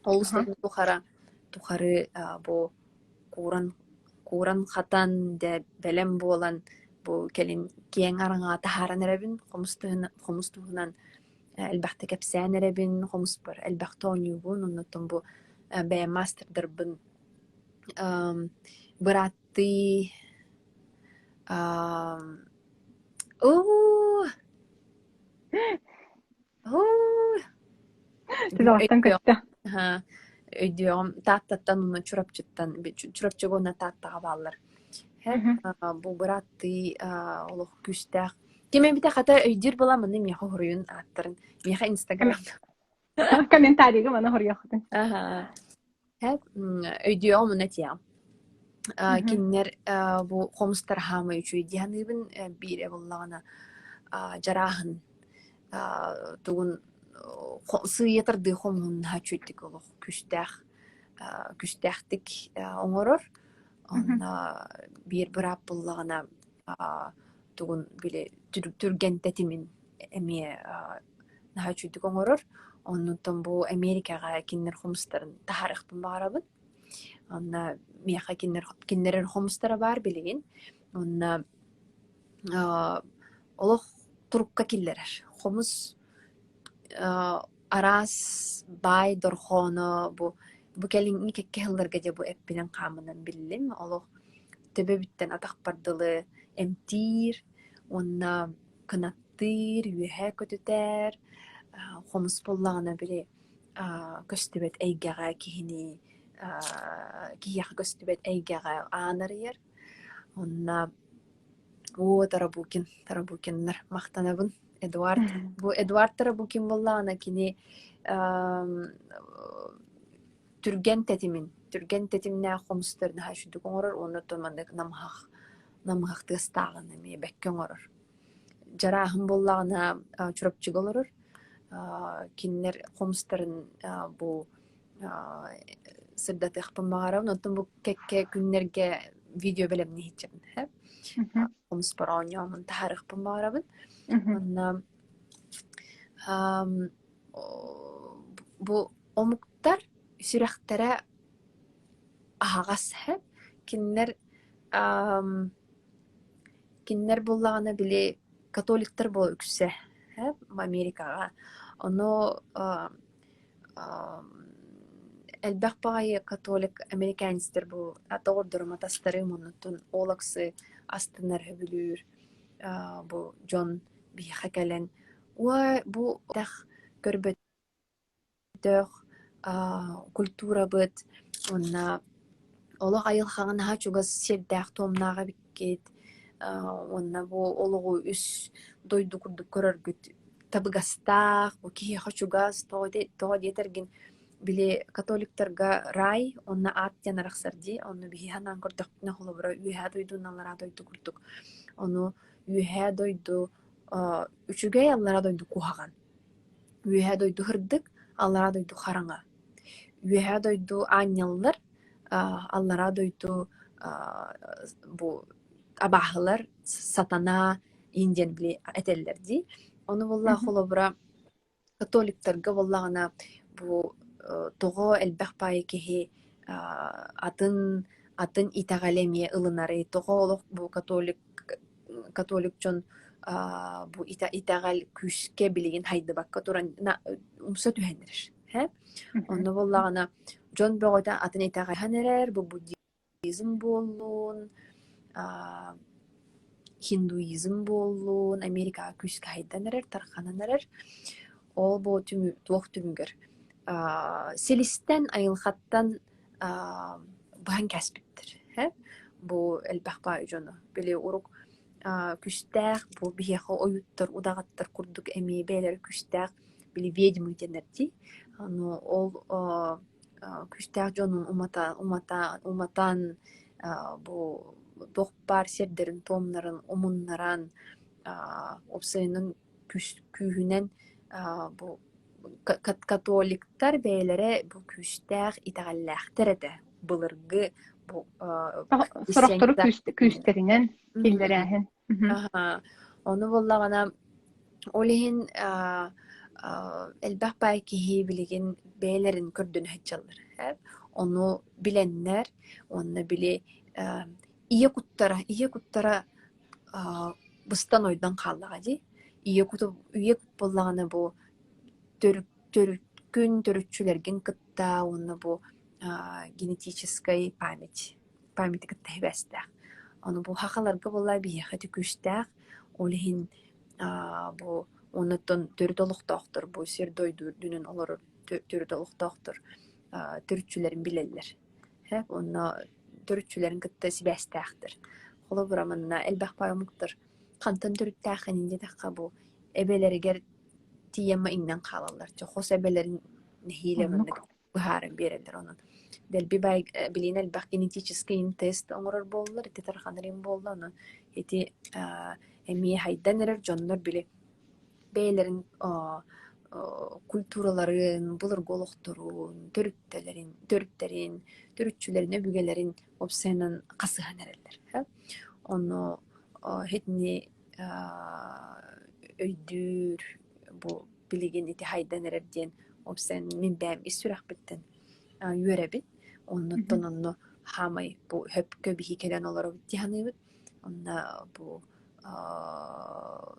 Ол устатын тухары тухары бу кууран кууран-хатан дьэ бэлэм буолан бу кэлин киэҥ араҥаҕа таһааран эрэбин хомус туһунан хомус туһунан элбэхтэ кэпсээн эрэбин хомуспар элбэхтэ оонньуубун оннуттан бу бэйэм маастардарбын бырааттыы оо Түгэҕиттэн көттө. Өйдүөҕүм Тааттаттан уонна Чурапчыттан Чурапчыга уонна Тааттаҕа бааллар. Бу бырааттыы олох күүстээх. Ким эбитэ хата өйдүүр буолан манна миэхэ хоруйун ааттарын. Миэхэ Инстаграм. Комментарийга маны хоруйуоххутун. Өйдүөҕүм уонна этиэҕим. Кинилэр бу хомустар хаамай үчүгэй дии саныыбын биирэ буоллаҕына дьарааһын тугун сыыйа тардыы хомуһун наһаа үчүгэйдик олох күүстээх күүстээхтик оҥорор. Онно биир быраап буоллаҕына тугун били түргэн тэтимин эмиэ наһаа үчүгэйдик оҥорор. Оннуттан бу Эмиэрикэҕэ кинилэр хомустарын таһаарыахпын баҕарабын. Онно миэхэ кинилэр кинилэр хомустара баар билигин. Онно олох турукка киллэрэр. Хомус араас баай дорҕооно бу бу кэлиҥҥи кэккэ сылларга дьэ бу эппинэн-хааммынан биллим. Олох төбөбүттэн атахпар дылы эмтиир уонна кынаттыыр, үөһэ көтүтэр, хомус буоллаҕына били көстүбэт эйгэҕэ киһини киһиэхэ көстүбэт эйгэҕэ аан арыйар. Онно оо, Тарабукин, Тарабукиннар махтанабын. Эдуард. Бу Эдуард Тарабукин буоллаҕына кини түргэн тэтимин, түргэн тэтимнээх хомустары наһаа үчүгдүк оҥорор уонна оттон маннык намыһах намыһах тыастааҕын эмиэ бэккэ оҥорор. Дьарааһын буоллаҕына Чурапчыга олорор. Кинилэр хомустарын бу сырдатыахпын баҕарабын. Оттон бу кэккэ күннэргэ видео бэлэмниһиччэбин һэ. Хомуспар оонньоомун таһаарыахпын баҕарабын. Уонна бу омуктар сүрэхтэрэ аһаҕас һэ. Кинилэр кинилэр буоллаҕына били католиктар буола үксэ һэ Америкаҕа. Ону элбэх баҕайы католик американецтар бу доҕордорум атастарым оннуттан ол аксы астынар сөбүлүүр бу дьон биһиэхэ кэлэн уой бу көрбөтөх культурабыт уонна олох айылҕаҕа наһаа чугас сиэрдээх-туомнаах эбиккит уонна бу олоҕу үс дойду курдук көрөргүт табыгастаах, бу киһиэхэ чугас, тоҕо диэтэргин били католиктарга рай уонна ад диэн арахсар дии, онно биһи санаан көрдөхпүнэ холобура үөһээ дойду уонна аллараа дойду курдук. Ону үөһээ дойду үчүгэй, аллараа дойду куһаҕан. Үөһээ дойду сырдык, аллараа дойду хараҥа. Үөһээ дойду аанньаллар, аллараа дойду бу абааһылар, сатана иин диэн били этэллэр дии. Ону буолла холобура католиктарга буоллаҕына бу тоҕо элбэх баайы киһи атын атын итэҕэли эмиэ ылынарый, тоҕо олох бу католик католик дьон бу итэҕэл күүскэ билигин хайдыбакка туран умса түһэн эрэр. Онно буоллаҕына дьон бөҕөтө атын итэҕэйэн эрэр, бу буддизм буоллун, хиндуизм буоллун, Америкаҕа күүскэ хайдан эрэр, тарҕанан эрэр. Ол бу туох түмүгэр силистэн, айылҕаттан быһан кээспиттэр бу элбэх баай дьону. Били урук күүстээх бу биһиэхэ ойууттар, удаҕаттар курдук эмиэ бэйэлэрэ күүстээх били ведьмы дэнэр дии. Ону ол күүстээх дьонун умата, умата, уматан бу туох баар сирдэрин-туомнарын умуннаран уопсайынан күүһүнэн бу католиктар бэйэлэрэ бу күүстээх итэҕэллээхтэр этэ былыргы бу Сорохтору күүстэринэн киллэрээһин. Ону буоллаҕына ол иһин элбэх баай киһи билигин бэйэлэрин көрдөнө сылдьаллар. Ону билэннэр уонна били ийэ куттара ийэ куттара быстан-ойдон хааллаҕа дии. Ийэ куту ийэ кут буоллаҕына бу төрүккүн, төрүччүлэргин кытта уонна бу генетическай память памяти кытта сибээстээх. Ону бу сахаларга буоллар биһиэхэ ити күүстээх. Ол иһин бу оннуттан төрүт олохтоохтор бу сир-дойду үрдүнэн олорор төрүт олохтоохтор төрүччүлэрин билэллэр. Онно төрүччүлэрин кытта сибээстээхтэр. Холобура, манна элбэх баай омуктар хантан төрүттээххиний диэтэххэ, бу эбэлэригэр тиийэн иҥнэн хаалаллар. Чэ, хос эбэлэрин нэһиилэ маннык быһааран биэрэллэр. Онон дэлби баай билигин элбэх генетическэй тест оҥорор буоллар, ити тарҕанар им буолла. Онон ити эмиэ хайдан эрэр дьоннор били бэйэлэрин культураларын, былыргы олохторун, төрүттэлэрин, төрүттэрин, төрүччүлэрин, өбүгэлэрин уопсайынан хасыһан эрэллэр. Ону итини өйдүүр бу билигин ити хайдан эрэр диэн уопсайынан мин бэйэм ис сүрэхпиттэн үөрэбин. Оннуттан онно хаамай бу хөпкө биһи кэлэн олоробут дии саныыбыт. Онно бу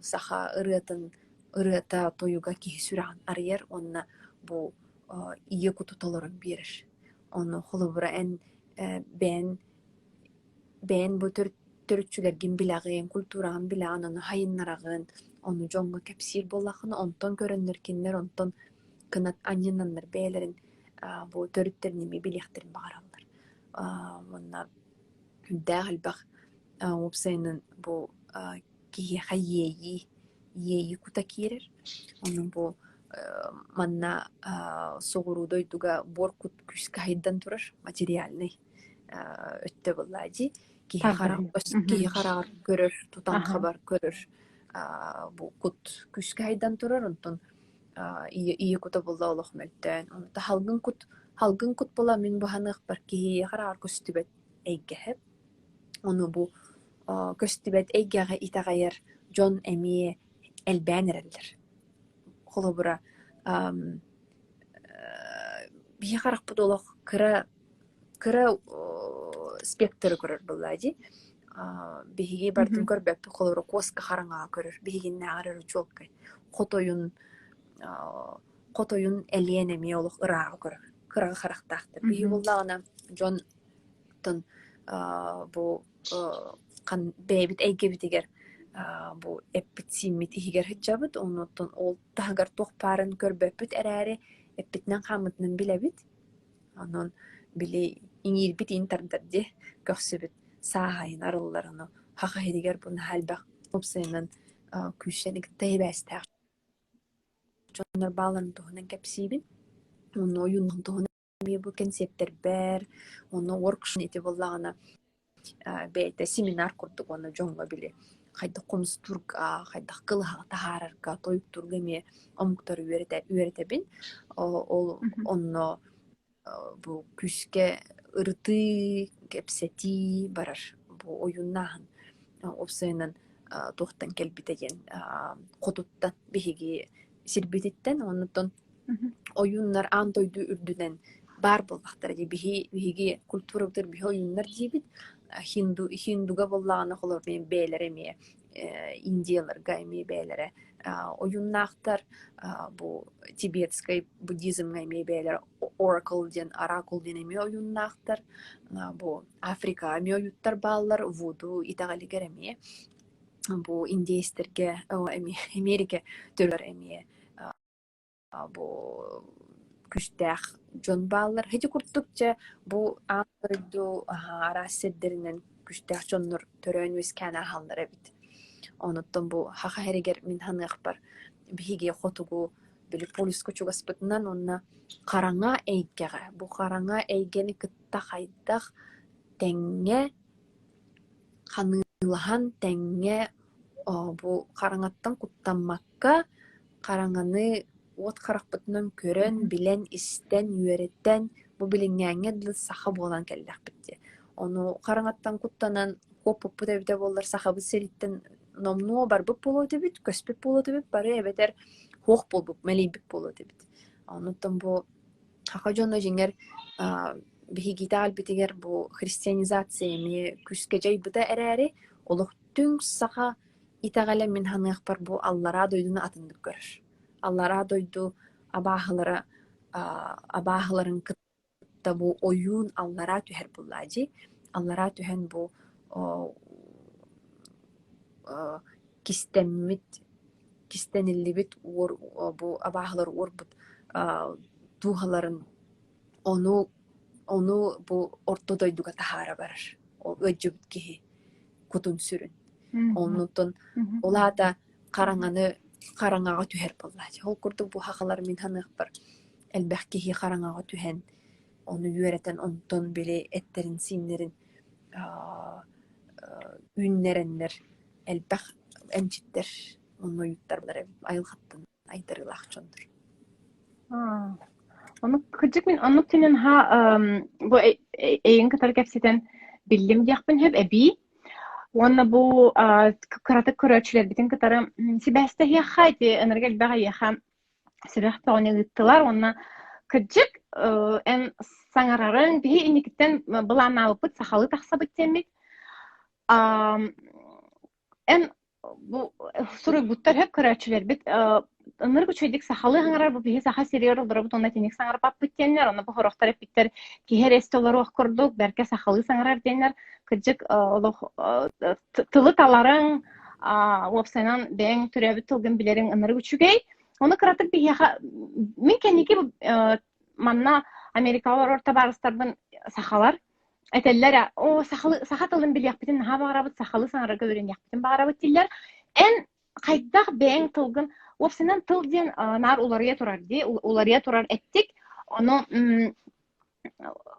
саха ырыатын ырыата тойуга киһи сүрэҕин арыйар уонна бу ийэ куту толорон биэрэр. Ону холобура эн бэйэн бэйэн бу төрүччүлэргин билэҕин, культураҕын билэҕин, ону хайыннараҕын, ону дьоҥҥо кэпсиир буоллаххына, онтон көрөннөр кинилэр онтон кынат анньынаннар бэйэлэрин бу төрүттэрин эмиэ билиэхтэрин баҕараллар. Уонна Үрдээх элбэх уопсайынан бу киһиэхэ иэйии, иэйии кута киирэр. Онон бу манна соҕуруу дойдуга буор кут күүскэ хайдан турар материальнай өттө буоллаа дии. Киһи киһи хараҕар көрөр, тутан хабар көрөр бу кут күүскэ хайдан турар, онтон ийэ кута буолла олох мөлтөөн. Онто халгын кут халгын кут буола мин быһаныахпар киһи хараҕар көстүбэт эйгэһэ. Ону бу көстүбэт эйгэҕэ итэҕэйэр дьон эмиэ элбээн эрэллэр. Холобура, биһи харахпыт олох кыра кыра спектры көрөр буоллаа дии. Биһиги барытын көрбөппүт, холобура, куоска хараҥаҕа көрөр, биһигиннээҕэр эрэ чуолкай. Хотойун хотойун элиэн эмиэ олох ырааҕы көрөр, кыраҕы харахтаахтар. Биһиги буоллаҕына дьон Оттон бу бэйэбит эйгэбитигэр бу эппит-сииммит иһигэр сылдьабыт, оннуттан ол таһыгар туох баарын көрбөппүт эрээри, эппитинэн-хааммытынан билэбит. Онон били иҥиирбит иин тардар дии, көхсүбүт сааһайын арыллар, ону саха иһигэр бу наһаа элбэх уопсайынан күүстээх кытта сибээстээх дьоннор баалларын туһунан кэпсиибин. Онно ойуун туһунан Эмиэ бу кэнсиэртэрбэр, уонна workshop ити буоллаҕына бэйэтэ семинар курдук уонна дьоҥҥо били хайдах хомустуурга, хайдах кылыһаҕы таһаарарга, тойуктуурга эмиэ омуктары үөрэтэбин. Ол онно бу күүскэ ырытыы, кэпсэтии барар. Бу ойууннааһын уопсайынан туохтан кэлбитэ диэн хотуттан биһиги сирбититтэн оннуттан Ойууннар аан дойду үрдүнэн баар буоллахтара дии. Биһиги культурабытыгар биһи ойууннар диибит. Хинду хиндуга буоллаҕына холобур бэйэлэрэ эмиэ индияларга эмиэ бэйэлэрэ ойууннаахтар. Бу тибетскай буддизмҥа эмиэ бэйэлэрэ оракл диэн оракул диэн эмиэ ойууннаахтар. Бу Африкаҕа эмиэ ойууттар бааллар, вуду итэҕэлигэр эмиэ. Бу индейстэргэ эмиэ Эмиэрикэ төрүөр эмиэ бу күүстээх дьон бааллар. Ити курдук дьэ бу аан дойду араас сирдэринэн күүстээх дьоннор төрөөн-үөскээн ааһаллар эбит. Онуттан бу Саха сиригэр мин саныахпар биһиги хотугу били полюска чугаспытынан уонна хараҥа эйгэҕэ, бу хараҥа эйгэни кытта хайдах тэҥҥэ ханыылаһан тэҥҥэ бу хараҥаттан куттаммакка хараҥаны уот харахпытынан көрөн, билэн, истэн, үөрэтэн, бу билиҥҥээҥҥэ дылы саха буолан кэллэхпит дии. Ону хараҥаттан куттанан куоппуппут эбитэ буоллар сахабыт сириттэн номнуо барбыт буолуо этибит, көспүт буолуо этибит, бары эбэтэр суох буолбут, мэлийбит буолуо этибит. Онуттан бу саха дьоно дьиҥэр биһиги итэҕэлбитигэр бу христианизация эмиэ күүскэ дьайбыта эрээри, олох түҥ саха итэҕэлэ мин саныахпар бу аллараа дойдуну атыннык көрөр. Аллараа дойду абааһылара абааһыларын кытта бу ойуун аллараа түһэр буоллаа дии. Аллараа түһэн бу кистэммит, кистэниллибит уор бу абааһылар уорбут дууһаларын ону ону бу орто дойдуга таһаара барар. Ол ыалдьыбыт киһи кутун-сүрүн. Оннуттан ол аата хараҥаны хараҥаҕа түһэр буоллааччы. Ол курдук бу сахалар мин саныахпар элбэх киһи хараҥаҕа түһэн, ону үөрэтэн, онтон били эттэрин-сииннэрин үүннэрэннэр элбэх эмчиттэр уонна ойууттар эбит айылҕаттан айдарыылаах дьоннор. Ону кырдьык мин оннук тинэн ха бу эйин кытары кэпсэтэн биллим диэхпин сөп эбии. Уонна бу кыратык көрөөччүлэрбитин кытары сибээстэһиэххэ ити ынырык элбэх эйиэхэ сүрэх бөҕөнү ыыттылар уонна кырдьык эн саҥарарыҥ биһи инникиттэн былааннаабыппыт сахалыы тахсабыт диэммит эн бу суруйбуттар хөп көрөөччүлэрбит ынырык үчүгэйдик сахалыы саҥарар бу биһи саха сиригэр олоробут уонна итинник саҥарбаппыт диэннэр онно бу сорохтор эппиттэр киһи эрэ истэ олоруох курдук бэркэ сахалыы саҥарар диэннэр кырдьык олох тылы таларыҥ уопсайынан бэйэҥ төрөөбүт тылгын билэриҥ ынырык үчүгэй ону кыратык биһиэхэ мин кэнники манна Америкаҕа олорор табаарыстарбын сахалар этэллэр оо сахалы саха тылын билиэхпитин наһаа баҕарабыт сахалыы саҥарарга үөрэниэхпитин баҕарабыт дииллэр эн хайдах бэйэҥ тылгын уопсайынан тыл диэн наар уларыйа турар дии уларыйа турар эттик ону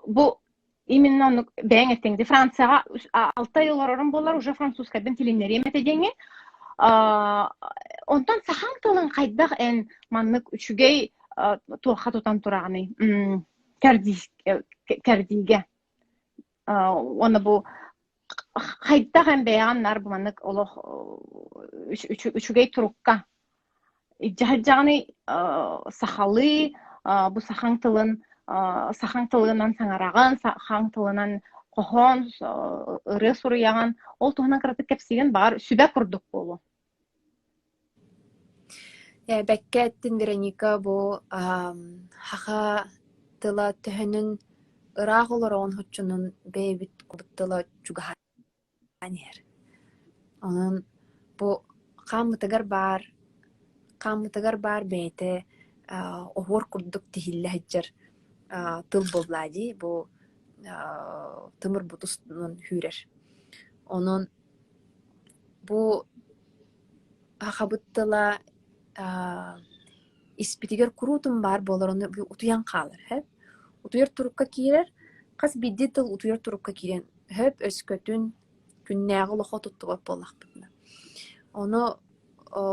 бу именно оннук бэйэҥ эттиҥ дии Францияҕа алта ый олорорум буоллар уже французскайбын тилиннэриэм этэ диэҥҥин онтон сахаҥ тылын хайдах эн маннык үчүгэй туохха тутан тураҕыный кэрдиигэ уонна бу Хайдах эн бэйэҕин наар бу маннык олох үчүгэй турукка илдьэ сылдьаҕыный сахалыы бу сахаҥ тылын сахаҥ тылынан саҥараҕын, сахаҥ тылынан хоһоон, ырыа суруйаҕын. Ол туһунан кыратык кэпсиигин баҕар сүбэ курдук буолуо. Бэккэ эттин Вероника бу саха тыла төһөнөн ыраах олороҕун соччонон бэйэбит тыла чугаһаан иһэр. Онон бу хааммытыгар баар хааммытыгар баар бэйэтэ оһуор курдук тиһиллэ сылдьар тыл буоллаа дии бу тымырбыт устунан сүүрэр. Онон бу сахабыт тыла испитигэр куруутун баар буолар, ону утуйан хаалар сөп. Утуйар турукка киирэр, хас биирдии тыл утуйар турукка киирэн сөп, өскөтүн күннээҕи олоххо туттубат буоллахпытына. Ону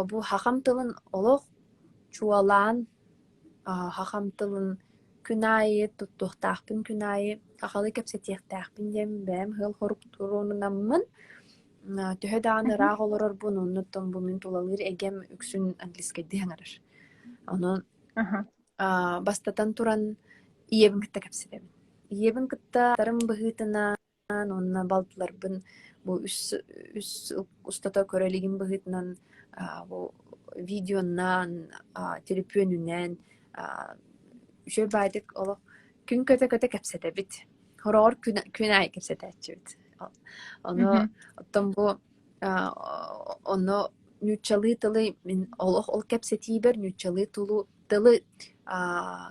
бу сахам тылын олох чуолаан сахам тылын күн аайы туттуохтаахпын, күн аайы сахалыы кэпсэтиэхтээхпин диэн бэйэм сыал-сорук туруорунаммын Төһө даҕаны ыраах олорорбун, оннуттан бу мин тулалыыр эйгэм үксүн английскайдыы саҥарар. Онон бастатан туран ийэбин кытта кэпсэтэбин. Ийэбин кытта тарым быһыытынан уонна балтыларбын бу үс үс устата көрө илигим быһыытынан бу видеонан, төлөпүөнүнэн үчүгэй баайдык олох күн көтө-көтө кэпсэтэбит. Хороҕор күн, күн аайы кэпсэтээччибит. Ону оттон бу онно нууччалыы тылы мин олох ол кэпсэтиибэр нууччалыы тылы тылы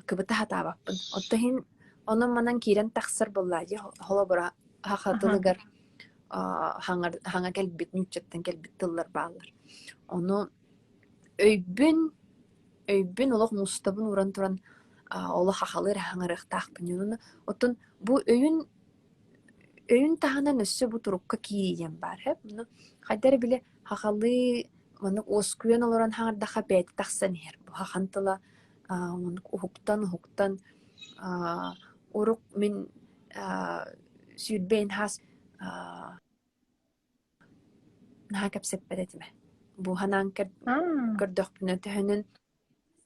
кыбыта сатаабаппын. Оттон иһин онон-манан киирэн тахсар буоллаа дии холобура саха тылыгар хаҥа кэлбит нууччаттан кэлбит тыллар бааллар. Ону өйбүн өйбүн олох мустабын ууран туран олох сахалыы эрэ хаҥарыахтаахпын диэн. Оттон бу өйүн өйүн таһынан өссө бу турукка киирии диэн баар сөп. Ону хайда эрэ били сахалыы маннык уоскуйан олорон хаҥардахха бэйэтэ тахсан иһэр. Бу сахан тыла маннык уһуктан-уһуктан урук мин 20 хас Наһаа кэпсэппэт этим. Бу санаан көрдөхпүнэ төһөнөн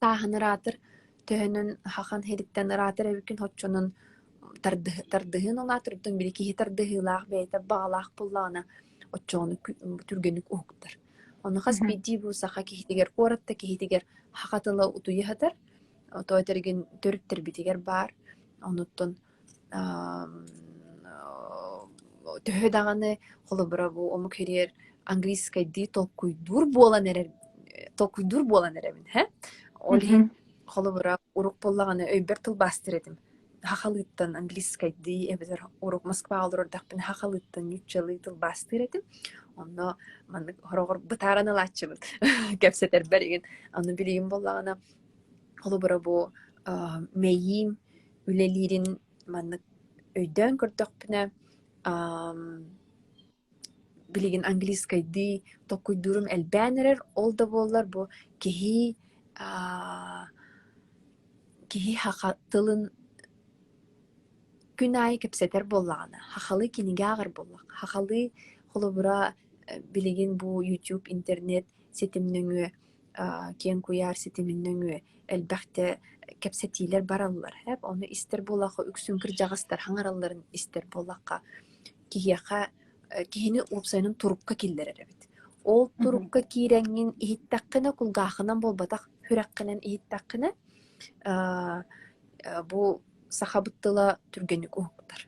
сааһын ыраатар, төһөнөн хахан иһириттэн ыраатар эбиккин оччонон тардыһыын улаатар, оттон били киһи тардыһыылаах бэйэтэ баҕалаах буоллаҕына оччоҕуна түргэнник уһуктар. Ону хас биирдии бу саха киһитигэр, куорат да киһитигэр саха тыла утуйа сытар, тоҕо этэргин төрүттэрбитигэр баар. Онуттан төһө даҕаны холобура бу омук иһигэр английскайдыы толкуйдуур буолан эрэр толкуйдуур буолан эрэбин һэ ол иһин холобура урук буоллаҕына өйбөр тылбаастыыр этим сахалыыттан английскайдыы эбэтэр урук Москваҕа олорордохпуна сахалыыттан нууччалыы тылбаастыыр этим онно маннык хороҕор бытааран ылааччыбын кэпсэтэрбэр игин аны билигин буоллаҕына холобура бу мэйиим үлэлиирин маннык өйдөөн көрдөхпүнэ, билигин английскайдыы толкуйдуурум элбээн эрэр. Ол да буоллар бу киһи киһи саха тылын күн аайы кэпсэтэр буоллаҕына, сахалыы кинигэ ааҕар буоллахха, сахалыы холобура билигин бу YouTube, интернет ситим нөҥүө киэҥ куйаар ситимин нөҥүө элбэхтэ кэпсэтиилэр бараллар. Ону истэр буоллахха, үксүн кырдьаҕастар хаҥаралларын истэр буоллахха, киһиэхэ киһини уопсайынан турукка киллэрэр эбит. Ол турукка киирэҥҥин иһиттэххинэ, кулгааххынан буолбатах, сүрэххинэн иһиттэххинэ, бу сахабыт тыла түргэнник уһуктар.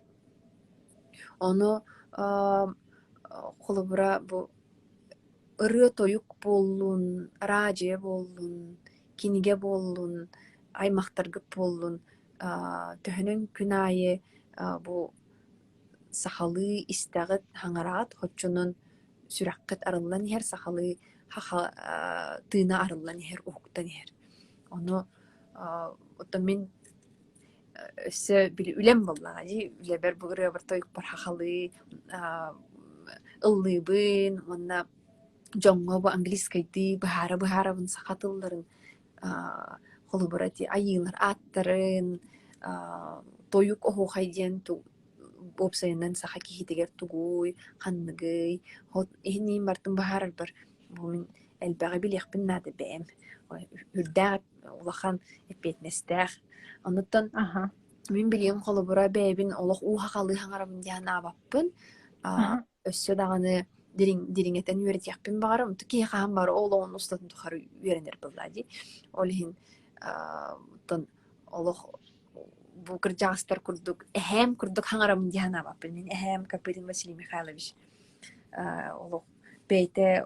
Ону холобура бу ырыа-тойук буоллун, араадьыйа буоллун, кинигэ буоллун, аймахтаргыт буоллун төһөнөн күн аайы бу сахалыы истэҕит, хаҥараҕыт, оччонон сүрэххит арыллан иһэр, сахалыы тыына арыллан иһэр, уһуктан иһэр. Ону оттон мин өссө били үлэм буоллаҕа дии, үлэбэр бу ырыабар тойукпар сахалыы ыллыыбын уонна дьоҥҥо бу английскайдыы быһаара-быһаарабын саха тылларын холобура ити айыылар ааттарын тойук оһуохай диэн бу. Уопсайынан саха киһитигэр тугуй, ханныгый, иһин бартын быһаарарбар бу мин элбэҕи билиэхпин наада бэйэм. Үрдээх улахан эппиэтинэстээх. Оннуттан мин билиэм холобура бэйэбин олох уу сахалыы саҥарабын диэн аабаппын. Өссө даҕаны дириҥ дириҥэтэн үөрэтиэхпин баҕарабын. Киһи хаһан бары олоҕун устатын тухары үөрэнэр буоллаа дии. Ол иһин оттон олох бу кырдьаҕастар курдук эһээм курдук хаҥарабын дии санаабаппын. Мин эһээм Копырин Василий Михайлович олох бэйэтэ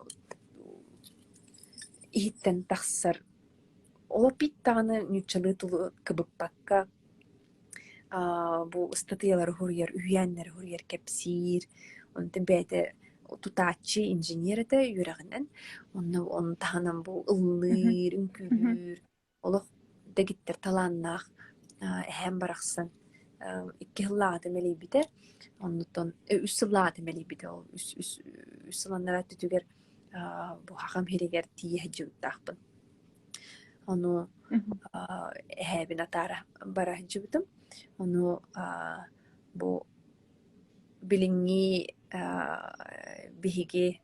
иһиттэн тахсар олох бит даҕаны нууччалыы тылы кыбыппакка бу ыстатыйалары суруйар, үһүйээннэри суруйар, кэпсиир. Онтон бэйэтэ тутааччы, инженер этэ үөрэҕинэн. Онно ону таһынан бу ыллыыр, үҥкүүлүүр, олох дэгиттэр талааннаах эһээм барахсан икки сыллааҕыта мэлийбитэ. Оннуттан үс сыллааҕыта мэлийбитэ ол үс үс үс сыл анараа өттүтүгэр бу хахам иһигэр тиийэ сылдьыбыттаахпын. Ону эһээбин атаара бара сылдьыбытым. Ону бу билиҥҥи биһиги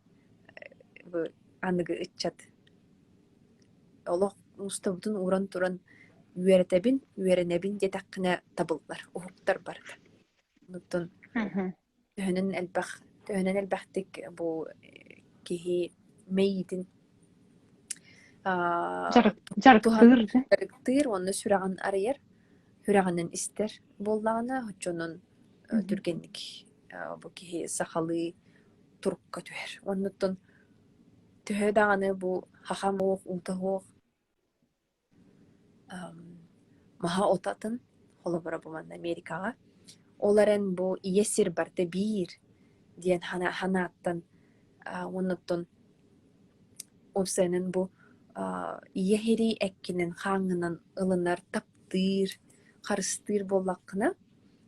бу аныгы ыччат олох мустабытын ууран туран үөрэтэбин, үөрэнэбин диэтэххинэ табыллар, уһуктар барыта. Онтон төһөнөн элбэх төһөнөн элбэхтик бу киһи мэйиитин Дьарыктыыр дьарыктыыр уонна сүрэҕин арыйар, сүрэҕинэн истэр буоллаҕына, оччонон түргэнник бу киһи сахалыы турукка түһэр. Оннуттан төһө даҕаны бу хахам уох, уута суох маһа ото атын, холобура бу манна Америкаҕа. Ол эрэн бу ийэ сир барыта биир диэн санааттан уонна оттон уопсайынан бу ийэ сири эккинэн хааҥҥынан ылынар, таптыыр, харыстыыр буоллаххына,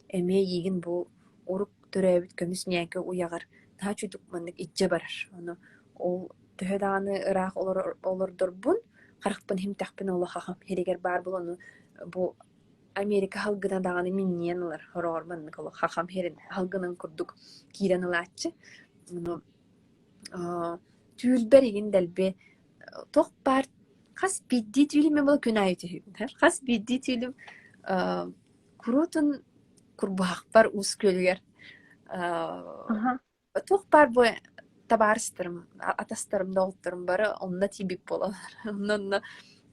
эмиэ эйиигин бу урук төрөөбүт көмүс ньээкэ уйаҕар наһаа үчүгдүк маннык илдьэ барар. Ону ол төһө даҕаны ыраах олордорбун, харахпын иһимтэхпин олох аҕам иһигэр баар буолан бу Америка халгына даҕаны минньийэн ылар. Хороҕор маннык олох хахам иһэрин халгынан курдук киирэн ылааччы. Ону түүл игин дэлби туох баар хас биирдии түүлүм мен була күн аайы түһүүбүн. Хас биирдии түүлүм куруутун курбуһахпар Уус Күөлүгэр туох баар бу табаарыстарым, атастарым, доҕотторум бары онно тиийбит буолаллар. Онно онно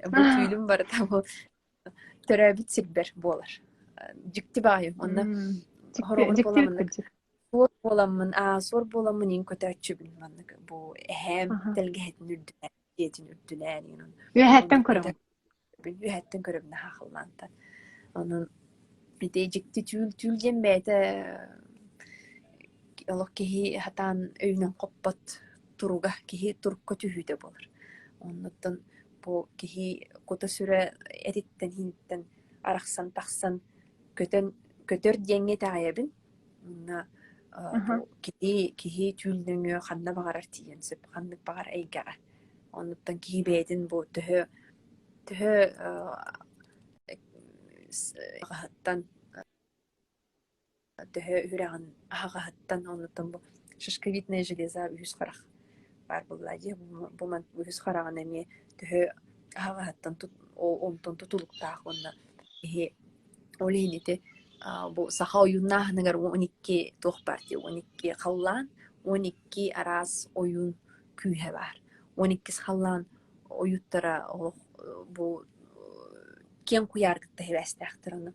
бу түүлүм барыта бу төрөөбүт сирбэр буолар. Дьикти баҕайы. Онно хороҕор буоламмын суор буоламмын, аа суор буоламмын иҥ көтөөччүбүн маннык бу эһээм тэлгэһэтин үрдүнэн, дьиэтин үрдүнэн Үөһэттэн көрөҕүн. Үөһэттэн көрөбүн наһаа халлаантан. Онон ити дьикти түүл түүл диэн бэйэтэ олох киһи сатаан өйүнэн хоппот туруга, киһи турукка түһүүтэ буолар. Оннуттан бу киһи кута-сүрэ этиттэн-иһиттэн арахсан тахсан көтөн көтөр диэҥҥэ итэҕэйэбин. Уонна бу киһи киһи түүл нөҥүө ханна баҕарар тиийиэн сөп, ханнык баҕар эйгэҕэ. Оннуттан киһи бэйэтин бу төһө төһө аҕаһыттан төһө үрэҕин аһаҕаһыттан оннуттан бу шишковидная железа үһүс харах баар буолла дии бу үһүс хараҕын эмиэ төһө аһаҕаһыттан онтон тутулуктаах уонна киһи ол иһин ити бу саха ойууннааһыныгар 12 туох баар дии 12 халлаан 12 араас ойуун күүһэ баар. 12 халлаан ойууттара олох бу киэҥ куйаар кытта сибээстээхтэр ону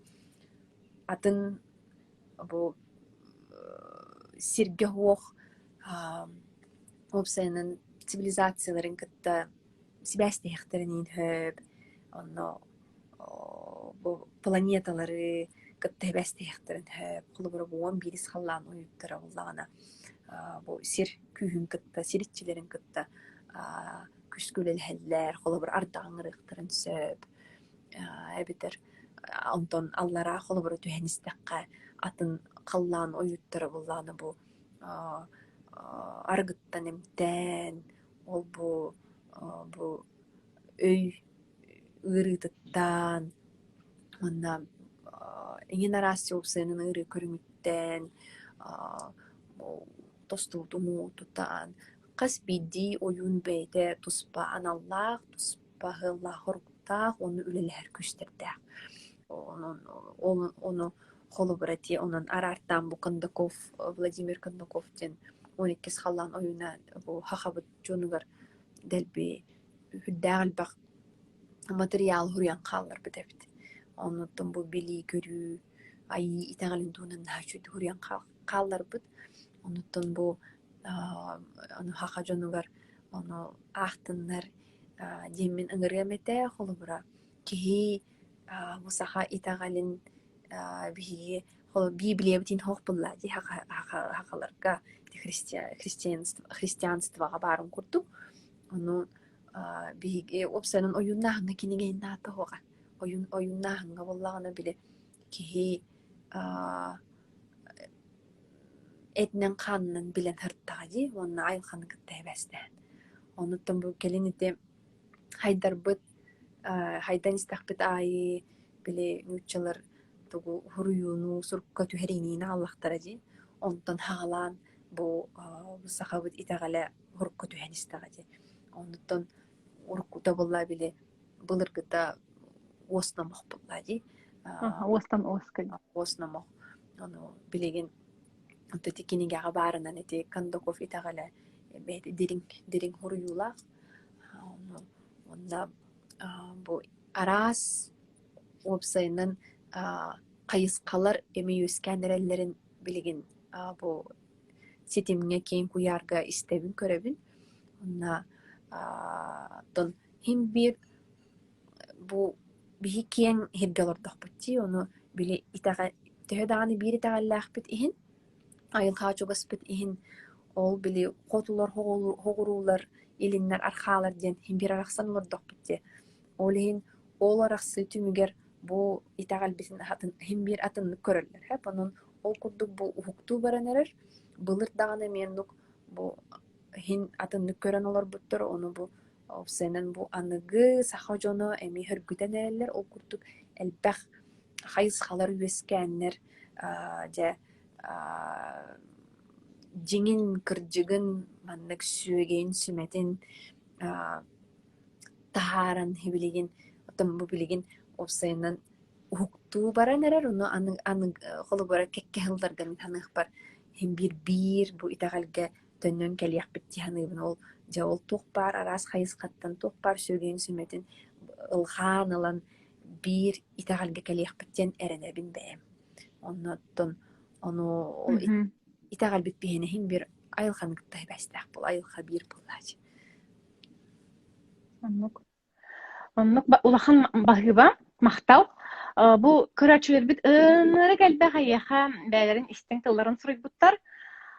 атын бу сиргэ суох уопсайынан цивилизацияларын кытта сибээстэһиэхтэрин сөп онно бу планеталары кытта сибээстэһиэхтэрин сөп холобура бу 11 халлаан ойууттара буоллаҕына бу сир күүһүн кытта, сир иччилэрин кытта күүскэ үлэлэһэллэр, холобур, ардаҕы ыҥырыахтарын сөп эбэтэр онтон аллараа холобура түһэн истэххэ атын халлаан ойууттара буоллаҕына бу арыгыттан эмтээн, ол бу бу өй ыарыытыттан уонна эҥин араас уопсайынан ыарыы көрүҥүттэн. үтүктэн, тостубут уҥуоҕу тутан, хас биирдии ойуун бэйэтэ туспа аналлаах, туспа сыаллаах-соруктаах уонна үлэлэһэр күүстэрдээх. Онон ону холобура ити онон араартаан бу Кондаков, Владимир Кондаков диэн 12 халлаан ойууна бу сахабыт дьонугар дэлби сүрдээх элбэх матырыйаал суруйан хаалларбыт эбит. Оннуттан бу билии-көрүү, айыы итэҕэлин туһунан наһаа үчүгэйдик суруйан хаалларбыт. Оннуттан бу ону саха дьонугар ону аахтыннар диэммин ыҥырыам этэ. Холобура, киһи бу саха итэҕэлин биһиги Библиябытын суох буолла дии сахаларга христианствоҕа баарын курдук. Ону биһиги уопсайынан ойууннааһыҥҥа кинигэ иһин наада суоҕа. Ойуун ойууннааһыҥҥа буоллаҕына били киһи этинэн-хаанынан билэн сырыттаҕа дии уонна айылҕаны кытта сибээстэһэн. Онуттан бу кэлин ити хайдарбыт хайдан истэхпит аайы били нууччалар тугу суруйууну сурукка түһэриини аҕаллахтара дии. Онтон саҕалаан бу сахабыт итэҕэлэ урукку түһэн истэҕэ дии. Оннуттан уруккута буолла били былыргыта уос номох буолла дии. Уостан уоска. Уос номох. Ону билигин ити кинигэҕэ баарынан ити Кондаков итэҕэлэ бэйэтэ дириҥ дириҥ суруйуулаах. Онно бу араас уопсайынан хайысхалар эмиэ үөскээн эрэллэрин билигин бу ситимҥэ киэҥ куйаарга истэбин, көрөбүн. Уонна оттон иһин биир бу биһи киэҥ сиргэ олордохпут дии, ону били итэҕэ төһө даҕаны биир итэҕэллээхпит иһин, айылҕаҕа чугаспыт иһин, ол били хотулар, хоҕуруулар, илиннэр, архаалар диэн иһин биир арахсан олордохпут дии. Ол иһин ол арахсыы түмүгэр бу итэҕэлбитин атын иһин биир атыннык көрөллөр. Онон ол курдук бу уһуктуу баран эрэр. Былыр даҕаны эмиэ оннук бу иһин атыннык көрөн олорбуттар, ону бу уопсайынан бу аныгы саха дьоно эмиэ сөргүтэн эрэллэр. Ол курдук элбэх хайысхалар үөскээннэр дьэ дьиҥин, кырдьыгын, маннык сүөгэйин, сүмэтин таһааран билигин оттон бу билигин уопсайынан уһуктуу баран эрэр, ону аны аны холобура кэккэ сылларга мин саныахпар иһин биир биир бу итэҕэлгэ төннөн кэлиэхпит дии саныыбын. Ол дьэ ол туох баар араас хайысхаттан туох баар сүөгэйин сүмэтин ылҕаан ылан биир итэҕэлгэ кэлиэхпит диэн эрэнэбин бэйэм. Оннуттан ону ол итэҕэлбит биһиэнэ иһин биир айылҕаны кытта сибээстээх буол айылҕа биир буоллааччы. Оннук. Оннук улахан баһыыба, махтал. Бу көрөөччүлэрбит ынырык элбэх эйиэхэ бэйэлэрин истиҥ тылларын суруйбуттар.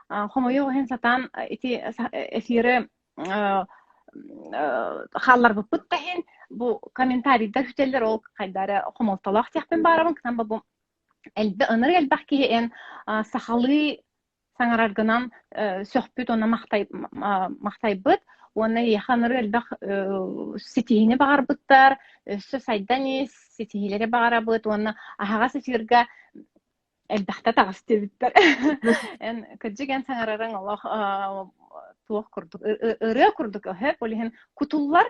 Хомойуох иһин сатаан ити эфиры хаалларбыппыт да иһин бу комментарийдар сүтэллэр ол хайда эрэ хомолтолоох диэхпин баарабын кытан бу элбэх ынырык элбэх киһи эн сахалыы саҥараргынан сөхпүт уонна махтайбыт уонна эйиэхэ ынырык элбэх ситиһиини баҕарбыттар, өссө сайдан ис, ситиһиилэри баҕарабыт уонна аһаҕас эфирга элбэхтэ таҕыс диэбиттэр. Эн кырдьык эн саҥарарыҥ олох туох курдук ырыа курдук өһөп, ол иһин кутуллар.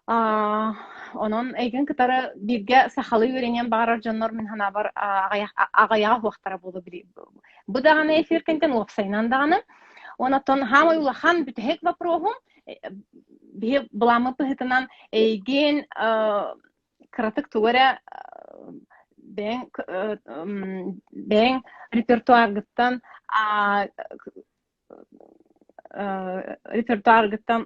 Онон эйгин кытары бииргэ сахалыы үөрэниэн баҕарар дьоннор мин санаабар аҕыйаҕа суохтара буолуо Бу даҕаны эфир кэнтэн уопсайынан даҕаны. Онон хаамай улахан бүтэһик вопроһум биһи былааммыт быһыытынан эйигин кыратык тугу эрэ бэйэҥ бэйэҥ репертуаргыттан репертуаргыттан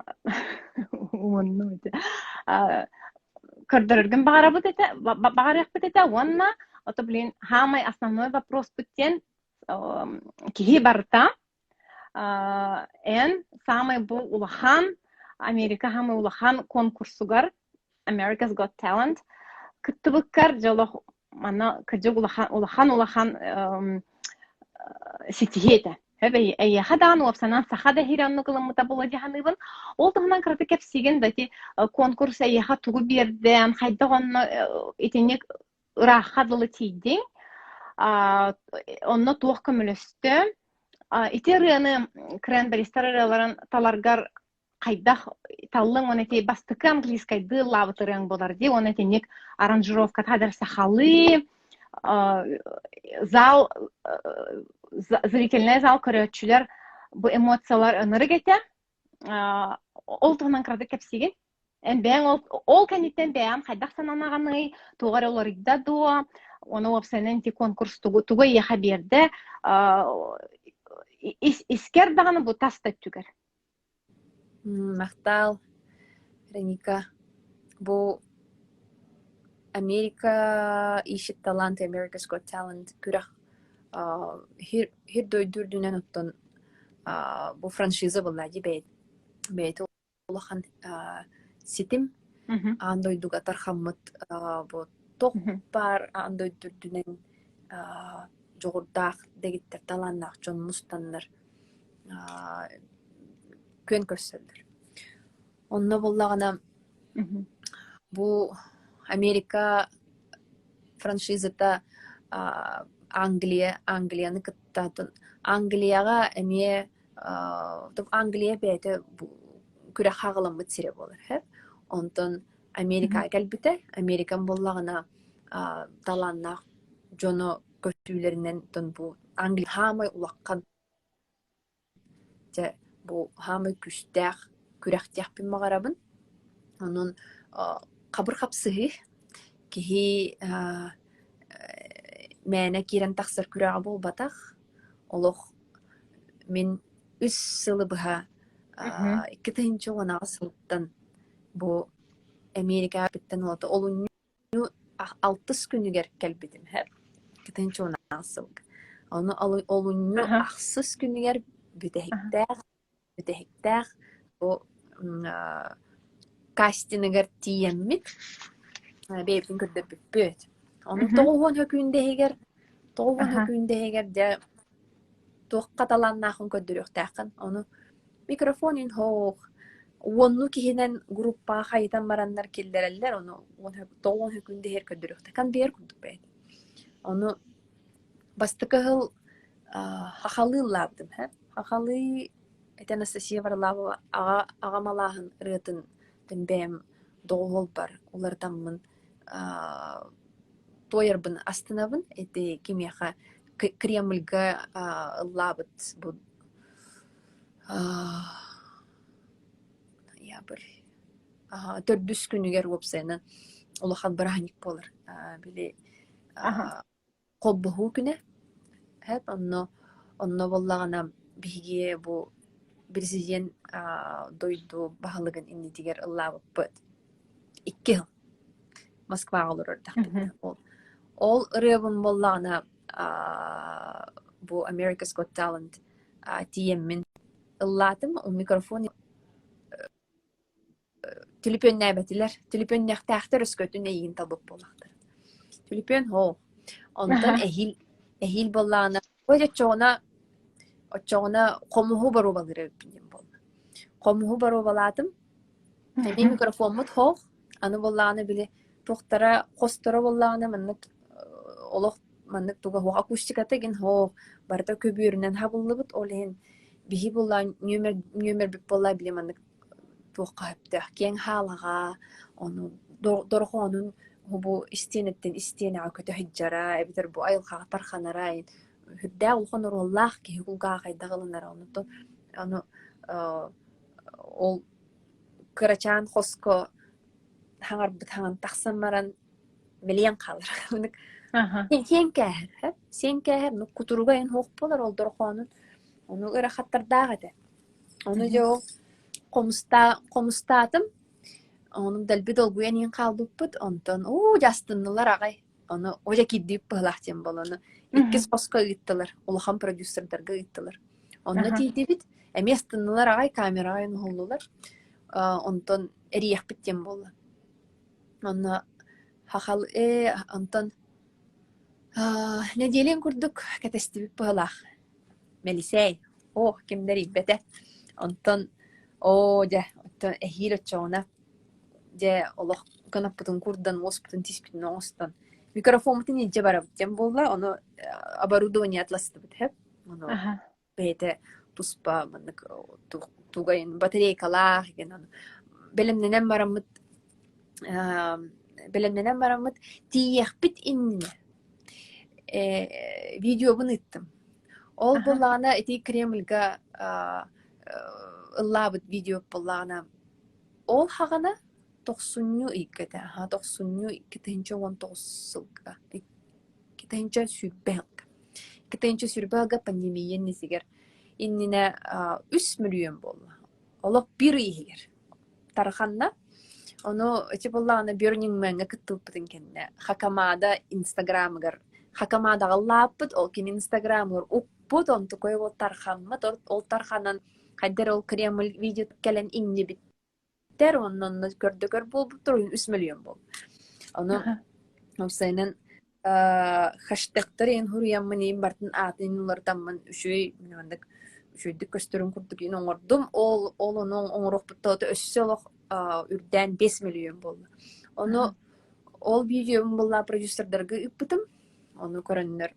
көрдөрөргүн баҕарабыт этэ баҕарыахпыт этэ уонна ото блин хаамай основной вопроспут диэн киһи барыта эн самый бу улахан Америка самый улахан конкурсугар America's Got Talent кыттыбыккар дьолох манна кырдьык улахан улахан улахан ситиһии этэ. Эйиэхэ даҕаны уопсанан саха да иһирэ оннук ылыммыта буолуо дии саныыбын. Ол туһунан кыратык кэпсиигин да ити конкурс эйиэхэ тугу биэрдэ, хайдах онно итинник ыраахха дылы тиийдиҥ? Онно туох көмөлөстө? Ити ырыаны Кренберистар ырыаларын таларгар хайдах таллыҥ уонна ити бастакы английскайдыы ыллаабыт ырыаҥ буолар дии уонна итинник аранжировката хадэр сахалыы зал зрительный зал көрөөччүлэр бу эмоциялар ынырык этэ ол туһунан кыратык кэпсиигин эн бэйэҥ ол, ол кэнниттэн бэйэҥ хайдах сананаҕыный туох эрэ уларыйда дуо уонна уопсайынан ити конкурс тугу тугу эйиэхэ биэрдэ искэр даҕаны бу тас да өттүгэр Махтаал, Вероника. Бу Америка ищет таланты, America's Got Talent күрэх сир сир дойду үрдүнэн оттон бу франшиза буолла дии бэйэтэ улахан ситим аан дойдуга тархаммыт бу туох баар аан дойду үрдүнэн дьоҕурдаах дэгиттэр талааннаах дьон мустаннар күөн көрсөллөр. Онно буоллаҕына бу Америка франшизата Англия Англияны кытта Англияҕа эмиэ Англия бэйэтэ күрэххэ аҕыламмыт сирэ буолар һэ. Онтон Америкаҕа кэлбитэ. Американ буоллаҕына талааннаах дьону көстүүлэринэн бу Англия саамай улахан Дьэ, бу саамай күүстээх күрэх диэхпин баҕарабын. Онон хабыр хапсыһыы киһи мээнэ киирэн тахсар күрэҕэ буолбатах. Олох мин үс сылы быһа 2018 сылтан бу Эмиэрикэҕэ уота олунньу алтыс күнүгэр кэлбитим һэ 2018 сылга. Ону олунньу ахсыс күнүгэр бүтэһиктээх бүтэһиктээх бу кастиныгар тиийэммит бэйэбитин көрдөрбүппүт. Ону 90 өкүүндэһигэр 90 өкүүндэһигэр дьэ туохха талааннааххын көрдөрүөхтээххин. Ону микрофон иһин уоннуу киһинэн группаҕа хайытан бараннар киллэрэллэр, ону 90 өкүүндэ иһэр көрдөрүөхтэ. Конвейер курдук бэйэтэ. Ону бастакы сыл хахалыы ыллаабытым һэ. Хахалыы ити Анастасия Варламова аҕа аҕам алааһын ырыатын бэйэм доҕуһуолбар уларытаммын туойарбын астынабын. Ити кимиэхэ Кремльга ыллаабыт бу ноябрь төрдүс күнүгэр уопсайынан улахан бырааһынньык буолар. Били холбоһуу күнэ. Эп онно онно буоллаҕына биһиги бу президент дойду баһылыгын иннитигэр ыллаабыппыт. Икки сыл Москваҕа олорор эрдэхпитинэ. Ол ол ырыабын буоллаҕына бу America's Got Talent тиийэммин ыллаатым. Микрофон Түлүпүөннээбэтилэр. Түлүпүөннүөхтээхтэр өскөтүн эйигин талбыт буоллахтар. Түлүпүөн һоо. Онтон эһиил эһиил буоллаҕына ой оччоҕуна оччоҕуна хомуһу боруобалыыр эбиппин диэн буолла. Хомуһу боруобалаатым. Эмиэ микрофоммут һоох. Аны буоллаҕына били туохтара хосторо буоллаҕына маннык олох маннык туга һуох акустиката игин һоох барыта көбүөрүнэн хабыллыбыт. Ол иһин биһи буоллаҕа нүөмэр нүөмэрбит буоллаҕа били маннык туохха сөптөөх киэҥ хаалаҕа, ону дорҕоонун бу истиэнэттэн истиэнэҕэ көтө сылдьара эбэтэр бу айылҕаҕа тарханара сүрдээх улахан оруоллаах киһи кулгааҕа хайдах ылынара онтон ону ол кырачаан хоско хаҥарбыт хаҥан тахсан баран мэлийэн хаалар сиэн кээһэр сиэн кээһэр ну кутуруга эн суох буолар ол дорҕоонун ону ыарахаттардаах этэ Ону дьэ ол хомустаатым, ону дэлби долгуйан иһэн хаалбыппыт, онтон уу дьэ астыннылар аҕай, ону о дьэ киирдибит быһыылаах диэн буолла, ону иккис хоско ыыттылар, улахан продюсердарга ыыттылар. Онно тиийдибит, эмиэ астыннылар аҕай, камераҕа уһуллулар, онтон эрийиэхпит диэн буолла. Онно хахал ээ онтон нэдиэлэҥ курдук кэтэстибит быһыылаах. Мэлисээй, оо, ким да эрийбэтэ. Онтон оо дьэ, оттон эһиил оччоҕуна дьэ олох кынаппытын курдан, уоспутун тиспитин оҥостон. Микрофоммутун илдьэ барабыт диэн буолла, ону оборудование атластыбыт һэп. Ону бэйэтэ туспа маннык тугайын батарейкалаах диэн ону бэлэмнэнэн бараммыт бэлэмнэнэн бараммыт тиийиэхпит иннинэ видеобун ыыттым. Ол буоллаҕына ити Кремльга ыллаабыт видео буоллаҕына ол хаҕана тохсунньу ыйга этэ аһаа тохсунньу 2019 сылга 2020 сылга 2020 сылга пандемия иннисигэр иннинэ 3 мөлүйүөн буолла. Олох биир ый иһигэр тарҕанна. Ону ити буоллаҕына Burning Man-ҥа кыттыбыппытын кэннэ Хакамада Инстаграмыгар Хакамадаҕа ыллаабыппыт, ол кини Инстаграмыгар укпут, онтукай ол тархаммыт, ол тарханан хайдах эрэ ол Кремль видео кэлэн иҥнибит уонна онно көрдөкөр буолбуттар, 3 мөлүйүөн буолбут. Ону уопсайынан хэштегтэр иһин суруйаммын иһин барытын аатын уларытаммын үчүгэй маннык үчүгэйдик көстөрүн курдук иһин оҥордум. Ол ол ону оҥоруохпут өссө олох үрдээн 5 мөлүйүөн буолла. Ону ол видеобун буолла продюсердарга ыыппытым. Ону көрөннөр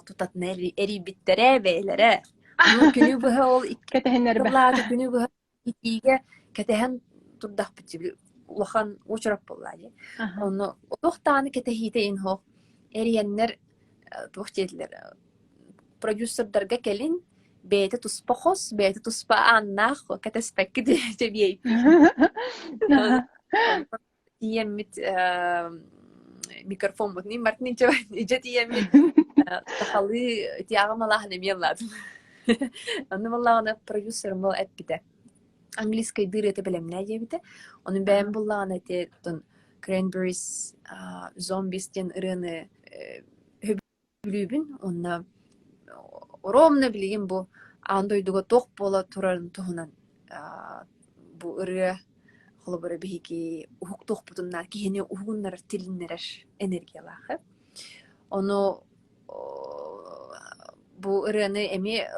тутатына эрийбиттэрэ бэйэлэрэ. Ону күнү быһа ол икки күнү быһа итиигэ кэтэһэн турдахпыт дии улахан уочарат буолла дии. Ону туох даҕаны кэтэһиитэ иһин суох эрийэннэр туох диэтилэр продюсердарга кэлин бэйэтэ туспа хос, бэйэтэ туспа ааннаах кэтэспэккит дьэ VIP. Тиийэммит микрофоммутун Мартин ичэ тиийэммит сахалыы тиаҕа малааһын эмиэ ыллаатым. Онно буоллаҕына продюсерым ол эппитэ. Английскайдыы ырыата бэлэмнээ диэбитэ. Ону бэйэм буллаҕына ити Cranberries Zombies диэн ырыаны Бүлүүбүн уонна ровно билигин бу аан дойдуга туох буола турарын туһунан бу ырыа холобура биһиги уһуктуохпутун киһини уһугуннарар, тилиннэрэр энергиялаах. Ону бу ырыаны эмиэ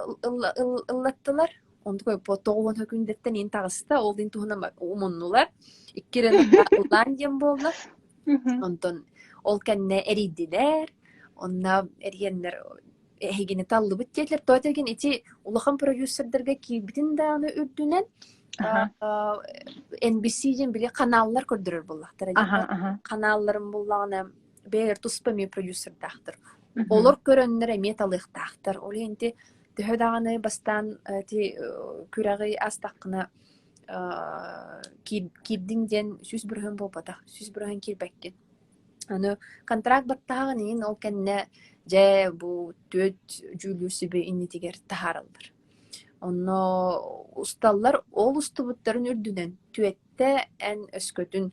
ыллаттылар. Онтукай тоҕуон күндэттэн иин таҕыста, ол дин туһунан умуннулар. Икки ырыаны ыллаан диэн буолла. Онтон ол кэннэ эрийдилэр, онно эрийэннэр эһигини таллыбыт диэтилэр. Тоҕо этэргин ити улахан продюсердарга киирбитин даҕаны үрдүнэн NBC диэн били ханааллар көрдөрөр буоллахтара. Ханаалларын буллаҕына бэйэлэр туспа эмиэ продюсердаахтар. Олор көрөннөр эмиэ талыахтаахтар. Ол иһин ити төһө даҕаны бастаан ити күрэҕи астаххына киирдиҥ диэн 100% буолбатах, 100% киирбэккин. Аны контракт баттаһаҕын иһин ол кэннэ дьэ бу түөрт дьүүллүүр сүбэ иннитигэр таһаараллар. Онно усталлар, ол устубуттарын үрдүнэн түөттэ эн өскөтүн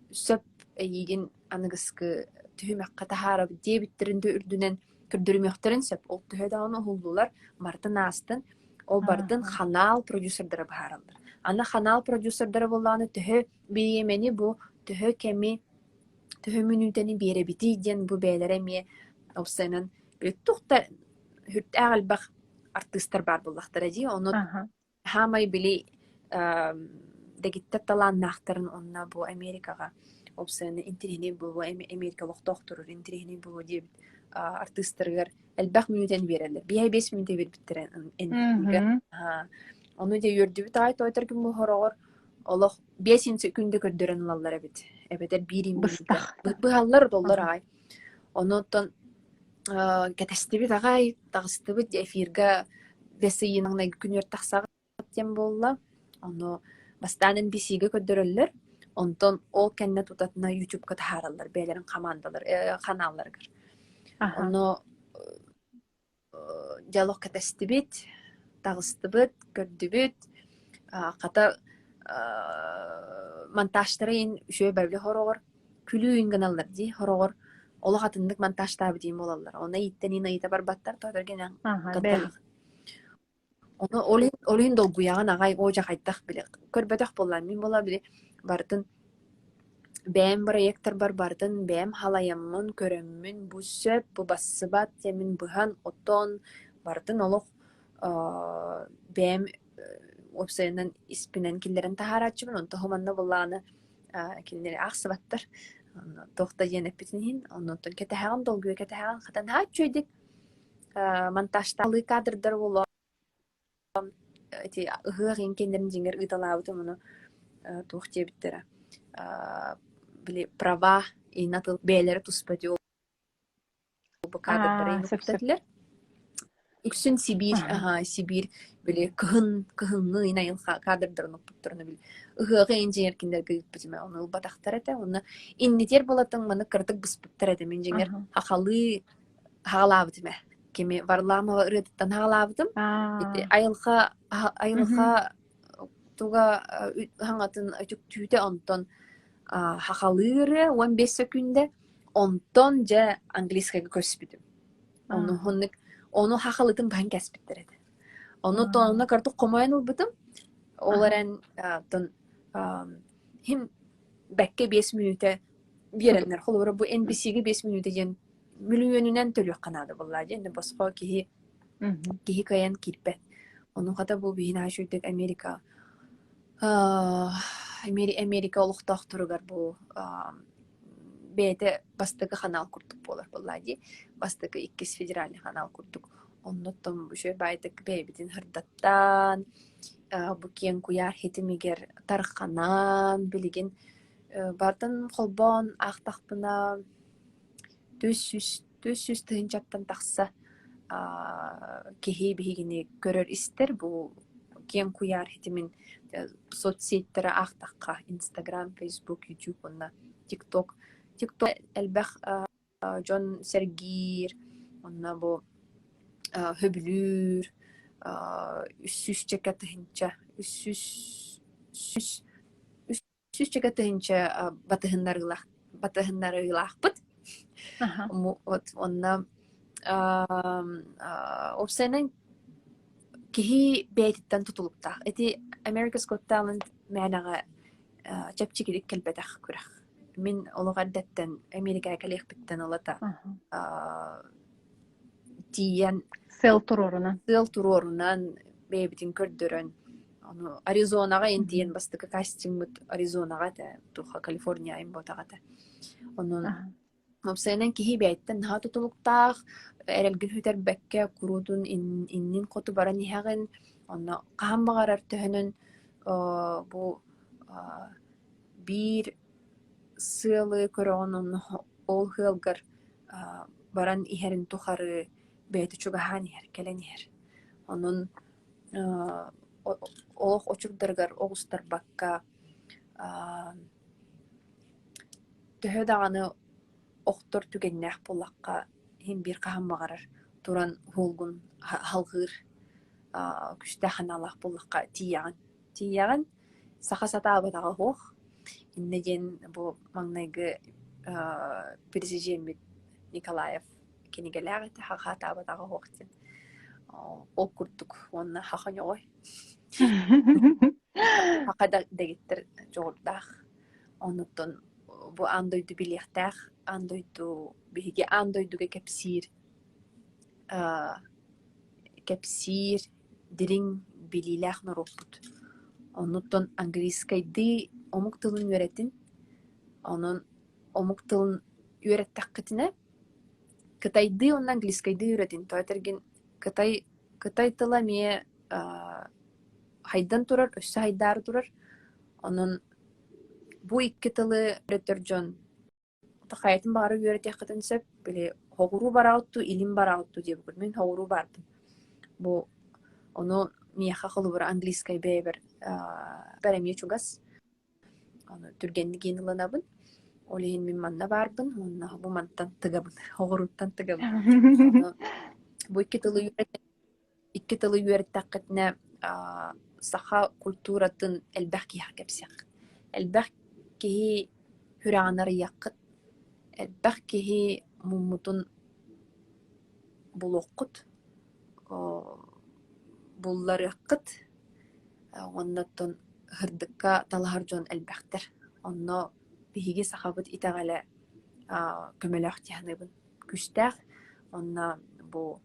сөп эйиигин аныгыскы түһүмэххэ таһаарабыт диэбиттэрин да үрдүнэн көрдөрүмүөхтэрин сөп. Ол төһө даҕаны уһуллулар, барытын аастын. Ол барытын ханаал продюсердара быһаараллар. Аны ханаал продюсердара буоллаҕына төһө бириэмэни бу төһө кэми, төһө мүнүүтэни биэрэбитий диэн бу бэйэлэрэ эмиэ уопсайынан туох да сүрдээх элбэх артыыстар баар буоллахтара дии. Ону Хаамай били дэгиттэр талааннаахтарын уонна бу Америкаҕа уопсайынан интэриэһинэй буолуо, Америка олохтоохторугар интэриэһинэй буолуо диэбит артыыстарыгар элбэх мүнүүтэни биэрэллэр. Биэһэ биэс мүнүүтэ биэрбиттэрэ НТВ-га. Ону дьэ үөрдүбүт аҕай тоойторгун бу хороҕор олох биэс күндэ көрдөрөн ылаллар эбит. Эбэтэр биир Быстах. Быһаллар отоллор аҕай. Ону оттон кэтэстибит аҕай, таҕыстыбыт эфирга бэс ыйын маҥнайгы күнүгэр тахсаҕыт диэн буолла. Ону бастаан NBC-гэ көрдөрөллөр, онтон ол кэннэ тутатына YouTube-ка таһаараллар бэйэлэрин хамаандалар ханаалларыгар. Ону дьэ олох кэтэстибит, таҕыстыбыт, көрдүбүт. Хата монтажтара иһин үчүгэй бэрли хороҕор күлүү иһин гыналлар дии, хороҕор олох атыннык монтажтаабыт иһин буолаллар. Онно ииттэн иһин ыйыта барбаттар, тоҕо гынан Ону ол иһин ол иһин долгуйаҕын аҕай, оо дьэ хайдах били көрбөтөх буоллаҕым. Мин буолла били барытын бэйэм проектарбар барытын бэйэм халайаммын, көрөммүн, бу сөп, бу бассыбат диэммин быһан, отон барытын олох бэйэм уопсайынан испинэн киллэрэн таһаарааччыбын. Онтон манна буоллаҕына кинилэри аахсыбаттар. Онно туох да диэн эппитин иһин, оннуттан кэтэһэҕин, долгуйа кэтэһэҕин, хата наһаа үчүгэйдик монтажтаалыы кадрдар буолуо ити ыһыах иҥкэннэрин дьиҥэр ыыталаабытым ону туох диэбиттэрэ били права и натыл бэйэлэрэ туспа дии ол кадрдары Аа, сөп сөп. этилэр. Үксүн Сибиир, аһа, Сибиир били кыһын кыһыҥҥы ыйын айылҕа кадрдарын укпуттарына били ыһыаҕы инженер кинилэргэ ыыппытым ээ, ону ылбатахтар этэ. Уонна иннитиэр буолатын маны кыратык быспыттар этэ. Мин дьиҥэр Аха. хахалыы хаалаабытым ээ. Кими Варламова ырыатыттан хаалаабытым. Ити Аа. айылҕа Мгм. айылҕа туга хаҥатын үтүктүүтэ онтон хахалыы ырыа 15 сөкүүндэ онтон дьэ английскайга көспүтүм. Ону Аа. оннук ону хахалытын баһан кэспиттэр этэ. Ону Аа. онно кырдык хомойон ылбытым. Ол Аха. эрэн оттон хим бэккэ 5 мүнүүтэ биэрэннэр. Холобура бу NBC-гэ 5 мүнүүтэ диэн мөлүйүөнүнэн төлүөххэ наада буоллаа диэн босхо киһи Мгм. киһи кыайан киирбэт. Ону хата бу биһин аашүйдик Америка Америка олохтоохторугар бу бэйэтэ бастакы ханаал курдук буолар буоллаа дии. Бастакы иккис федеральный ханаал курдук. Оннуттан үчүгэй баайдык бэйэбитин сырдаттаан, бу киэҥ куйаар хитимигэр тарханан, билигин бартын холбоон аахтахпына 400 тыһыынчаттан тахса киһи биһигини көрөр-истэр. Бу киэҥ куйаар ситимин соцсетьтэрэ аахтахха Instagram, Facebook, YouTube уонна TikTok. TikTok элбэх дьон сэргиир, уонна бу сөбүлүүр, үс сүүсчэкэ тыһыынча, үс сүүс сүүс үс сүүсчэкэ тыһыынча батыһыннарыылаах батыһыннарыылаахпыт. Аха. Вот уонна уопсайынан киһи бэйэтиттэн тутулуктаах. Ити America's Got Talent мээнэҕэ чэпчэкитик кэлбэтэх күрэх. Мин олох эрдэттэн Америкаҕа кэлиэхпиттэн ылата тиийэн Сыал туруорунан. Сыал туруорунан, бэйэбитин көрдөрөн, ону Аризонаҕа тиийэн бастакы кастиҥмыт Аризонаҕа этэ, туохха Калифорния буотах этэ. Онон уопсайынан киһи бэйэттэн наһаа тутулуктаах, эрэлгин сүтэрбэккэ куруутун иннин хоту баран иһэҕин, онно хаһан баҕарар төһөнөн бу биир сыалы көрөҕүн онно ол сыалгар баран иһэрин тухары бэйэтэ чугаһаан иһэр, кэлэн иһэр. Онон олох очурдарыгар оҕустарбакка төһө даҕаны охтор түгэннээх буоллахха, иһин биир хаһан баҕарар туран уһулгун салҕыыр күүстээх санаалаах буоллахха тиийэҕин. Тиийэҕин, саха сатаабатаҕа суох. Иннэ диэн бу маҥнайгы президеммит Николаев кинигэлээх этэ хахаатаабатаҕа суох диэн. Ол курдук уонна хаха ньоҕой. Хаха да дэгиттэр дьоҕурдаах. Оннуттан бу аан дойду билиэхтээх, аан дойду биһиги аан дойдуга кэпсиир кэпсиир дириҥ билиилээх норуоппут. Оннуттан английскайдыы омук тылын үөрэтин, онон омук тылын үөрэттэххитинэ, кытайдыы уонна английскайдыы үөрэтин. Тоҕо этэргин кытай кытай тыла эмиэ хайдан турар, өссө хайдаары турар. Онон бу икки тылы үөрэтэр дьон хайатын баҕарар үөрэтиэххитин сөп. Били соҕуруу бараҕыт дуу, илин бараҕыт дуу диэбиккит. Мин соҕуруу бардым. Бу ону миэхэ холобура английскай бэйэбэр бэр эмиэ чугас. Ону түргэнник иин ылынабын. Ол иһин мин манна баарбын уонна бу мантан тыгабын, оҕурууттан тыгабын. Ону бу икки тылы үөрэтэн икки тылы үөрэттэххитинэ саха культуратын элбэх киһиэхэ кэпсиэххит. Элбэх киһи сүрэҕин арыйыаххыт, элбэх киһи муммутун булуоххут, булларыаххыт уонна оттон сырдыкка талаһар дьон элбэхтэр. Онно биһиги сахабыт итэҕэлэ көмөлөөх дии саныыбын. Күүстээх. Онно бу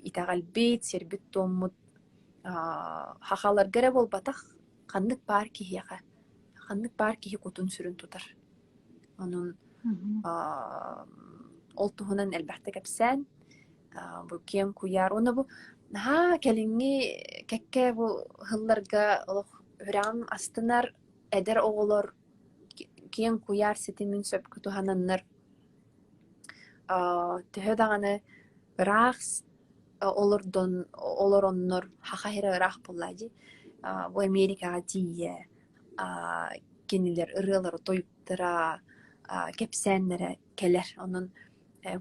итэҕэлбит, сирбит-туоммут сахаларга эрэ буолбатах, ханнык баар киһиэхэ, ханнык баар киһи кутун-сүрүн тутар. Онон Ол туһунан элбэхтэ кэпсээн, бу киэҥ куйаар уонна бу наһаа кэлиҥҥи кэккэ бу сылларга олох үрэҕим астынар эдэр оҕолор киэҥ куйаар ситимин сөпкө туһананнар төһө даҕаны ыраах олордон олороннор саха сирэ ыраах буоллаа дии бу Америкаҕа тиийэ кинилэр ырыалара тойуктара кэпсээннэрэ кэлэр онон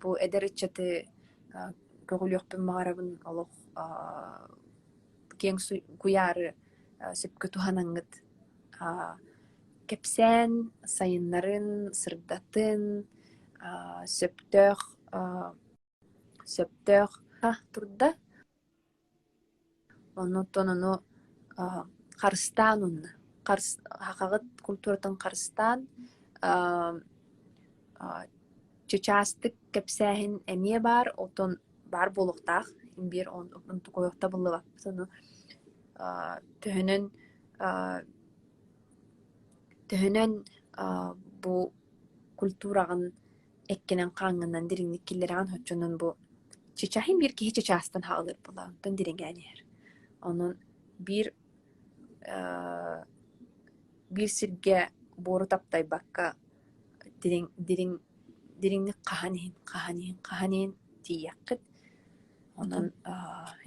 бу эдэр ыччаты көҕүлүөхпүн баҕарабын олох киэҥ куйаары сөпкө туһанаҥҥыт кэпсээн сайыннарын сырдатын сөптөөх сөптөөх турда Оннуттан ону харыстаан уонна сахаҕыт культуратын харыстаан чычаастык кэпсээһин эмиэ баар, оттон баар буолуохтаах. Биир онтукайох табыллыбаппыт ону төһөнөн төһөнөн бу культураҕын эккинэн-хааҥҥынан дириҥник киллэрэҕин оччонон бу чычааһын биир киһи чычаастан хаалыыр буолла онтон дириҥээн иһэр. Онон биир биир сиргэ буору таптайбакка дириҥ дириҥ дириҥник хаһан иһин хаһан иһин хаһан иһин тиийиэххит. Онон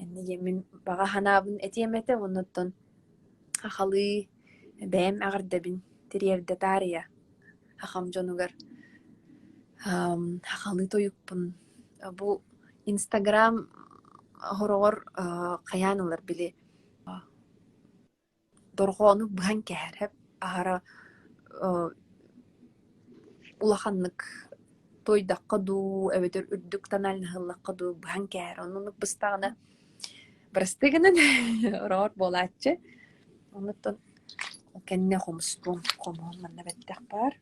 инньэ диэн мин баҕа санаабын этиэм этэ уонна оттон сахалыы бэйэм эҕэрдэбин тириэрдэ таарыйа сахам дьонугар сахалыы тойукпун бу Инстаграм хороҕор хайаан ылар били дорҕоону быһан кэһэр аһара улаханнык туойдахха дуу эбэтэр үрдүк тональнаһы ыллахха дуу быһан кэһэр оннук быстаҕына бырастыы гынан ороҕор буолааччы оннуттан Ол кэннэ хомустуом, хомуһум манна бэттэх баар.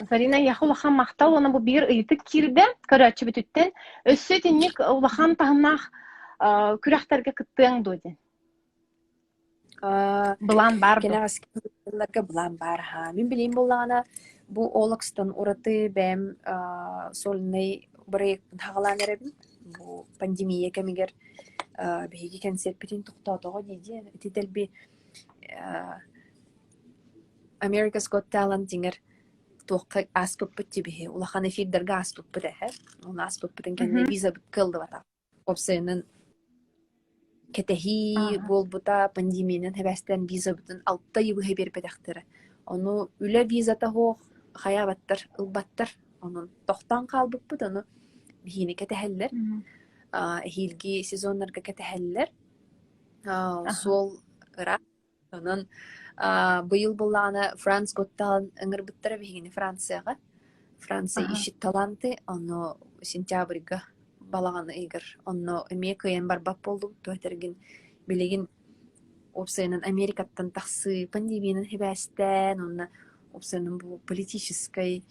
Зарина, эйиэхэ улахан махтал уонна бу биир ыйытык киирдэ көрөөччүбүтүттэн. Өссө итинник улахан таһымнаах күрэхтэргэ кыттыаҥ дуо диэн? Былаан баар дуо? Кэнэҕэски былаан баар аһаа. Мин билиим буоллаҕына, бу Олокстон ураты бэйэм сольнай бырайыакпын хаҕалаан эрэбин. Бу пандемия кэмигэр биһиги кэнсиэрпитин тохтоотоҕо дии-дии ити дэлби America's Got Talent дьиҥэр туохха ааспыппыт дии улахан эфирдэргэ ааспыппыт эһэ. Оны ааспыппытын кэннэ визабыт кыаллыбатах. Уопсайынан кэтэһии буолбута, пандемиянан сибээстээн визабытын алта ый быһа биэрбэтэхтэрэ. Ону үлэ визата суох хайаабаттар, ылбаттар. Онон тохтоон хаалбыппыт, ону биһиини кэтэһэллэр. Эһиилги сезоннарга кэтэһэллэр. Суол ыраах. Онон быйыл буоллаҕына Франц Готтаан ыҥырбыттара биһигини Францияҕа. Франция ищет таланты, ону сентябрьга балаҕан ыйыгар онно эмиэ кыайан барбат буоллубут. Туох этэргин билигин уопсайынан Америкаттан тахсыы пандемиянан сибээстээн уонна уопсайынан бу политическай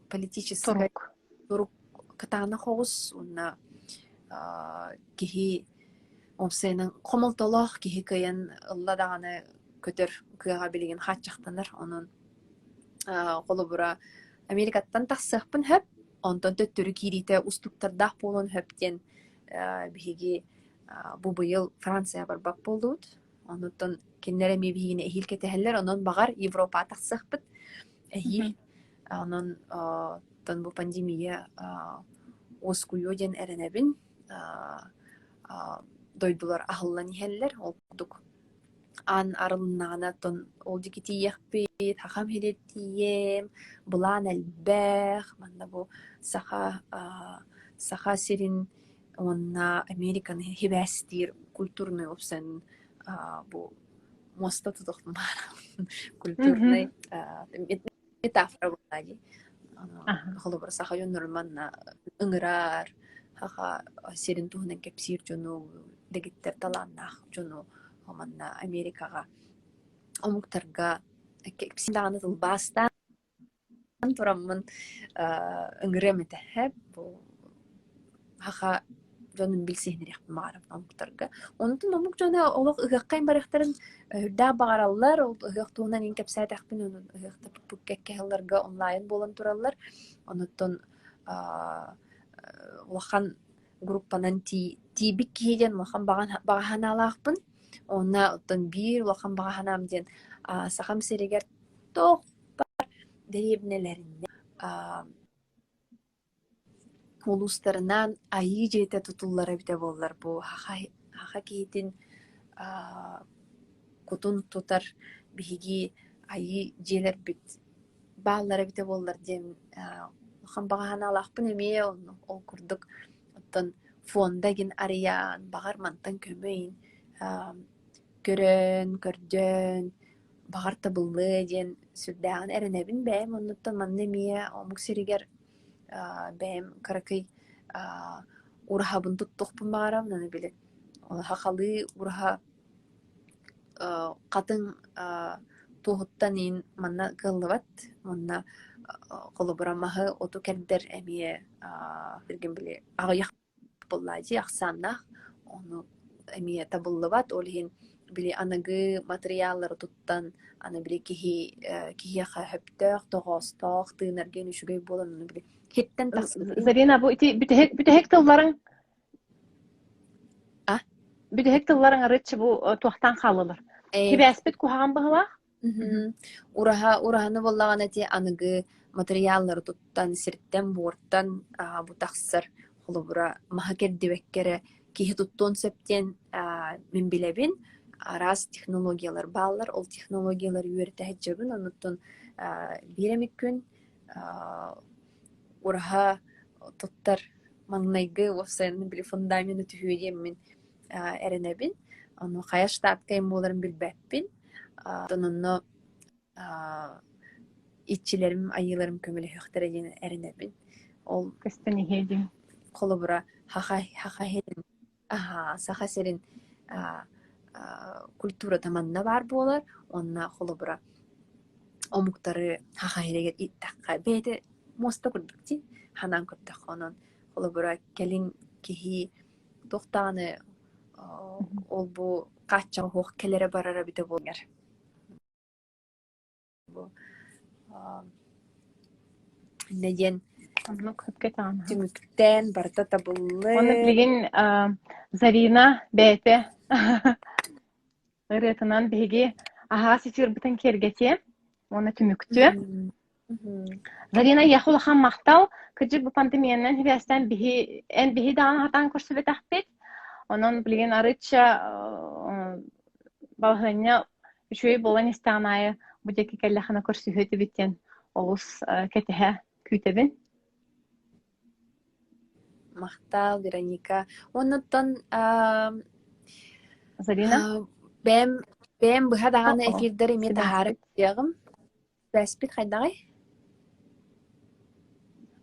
политическай турук кытаанах оҕус уонна киһи уопсайынан хомолтолоох киһи кыайан ылла даҕаны көтөр кыаҕа билигин хааччахтанар. Онон холобура Америкаттан тахсыахпын сөп, онтон төттөрү киириитэ устуктардаах буолуон сөп диэн биһиги бу быйыл Францияҕа барбат буоллубут. Онуттан кинилэр эмиэ биһигини эһиил кэтэһэллэр, онон баҕар Европаҕа тахсыахпыт эһиил. Онон оттон бу пандемия уоскуйуо диэн эрэнэбин. Дойдулар аһыллан иһэллэр. Ол курдук аан арылыннаҕына оттон ол диэки тиийиэхпит, сахам сиригэр тиийиэм, былаан элбэх. Манна бу саха Саха сирин уонна Американы сибээстиир культурный уопсан бу муоста тутуохпун баҕарабын. Культурный метафора буолла дии. Холобура, саха дьоннорун манна ыҥырар, саха сирин туһунан кэпсиир дьону, дэгиттэр талааннаах дьону манна Америкаҕа омуктарга кэпсиир даҕаны тылбаастаан тураммын ыҥырыам этэ. Бу саха дьонун билсиһиннэриэхпин баҕарабын омуктарга. Онтон омук дьоно олох ыһыахха барыахтарын үрдээх баҕараллар. Ол ыһыах туһунан иҥ кэпсээтэхпин, онон ыһыахта кэккэ сылларга онлайн буолан тураллар. Онуттан улахан группанан тиийбит киһи диэн улахан баҕа санаалаахпын. Уонна оттон биир улахан баҕа санаам диэн Сахам сиригэр туох баар дэриэбинэлэринэн Улуустарынан Айыы дьиэтэ тутуллара эбитэ буоллар бу саха киһитин кутун тутар биһиги Айыы дьиэлэрбит бааллара эбитэ буоллар диэн улахан баҕа санаалаахпын эмиэ ол курдук оттон фонда игин арыйан баҕар мантан көмө иһин көрөн, көрдөөн баҕар табыллыа диэн сүрдээҕин эрэнэбин бэйэм оннуттан манна эмиэ омук сиригэр бэйэм кыракый ураһабын туттуохпун баҕарабын аны били сахалыы ураһа хатыҥ туоһуттан иин манна кыаллыбат уонна холобура маһы оту кэрдэр эмиэ били аҕыйах буоллаа дии ахсааннаах ону эмиэ табыллыбат ол иһин били аныгы матырыйааллары туттан аны били киһи киһиэхэ сөптөөх тоҕоостоох тыынаргын үчүгэй буолан ону били хиттэн тахсыбыт Зарина бу ити бүтэһик бүтэһик тылларыҥ а бүтэһик тылларыҥ арыыччы бу туохтан хааллылар сибээспит куһаҕан быһылаах Ураһа ураһаны буоллаҕына ити аныгы матырыйааллары туттан, сиртэн-буортан бу тахсар, холобура, маһы кэрдибэккэ эрэ киһи туттуон сөп диэн мин билэбин. Араас технологиялар бааллар, ол технологиялары үөрэтэ сылдьабын. Онуттан биир эмит күн ураһа туттар маҥнайгы уопсайынан били фундамены түһүө диэммин эрэнэбин. Ону хайа штатка им буоларын билбэппин. Оттон онно иччилэрим, айыыларым көмөлөһүөхтэрэ диэн эрэнэбин. Ол көстөн иһиэ диэн. Холобура, Саха Саха сирин аһаа, Саха сирин культурата манна баар буолар уонна холобура омуктары Саха сиригэр ииттэххэ бэйэтэ муоста курдук дии санаан көрдөххө онон холобура кэлин киһи туох даҕаны ол-бу хааччаҕа суох кэлэрэ барара эбитэ буолар. Бу иннэ диэн Оннук сөпкө этэҕин. түмүктээн барыта Уонна табыллыы. билигин Зарина бэйэтэ ырыатынан биһиги аһаас эфирбытын киэргэтиэ уонна түмүктүө. Зарина, эйиэхэ улахан махтал. Кырдьык бу пандемиянан сибээстээн биһи эн биһи даҕаны сатаан көрсүбэтэхпит. Онон билигин арыычча балаһыанньа үчүгэй буолан истэҕин аайы бу диэки кэллэххинэ көрсүһүө этибит диэн олус кэтэһэ күүтэбин. Махтал, Вероника. Уоннаттан Зарина? бэйэм бэйэм быһа даҕаны эфирдэр эмиэ таһаара сылдьыаҕым. Сибээспит хайдаҕый?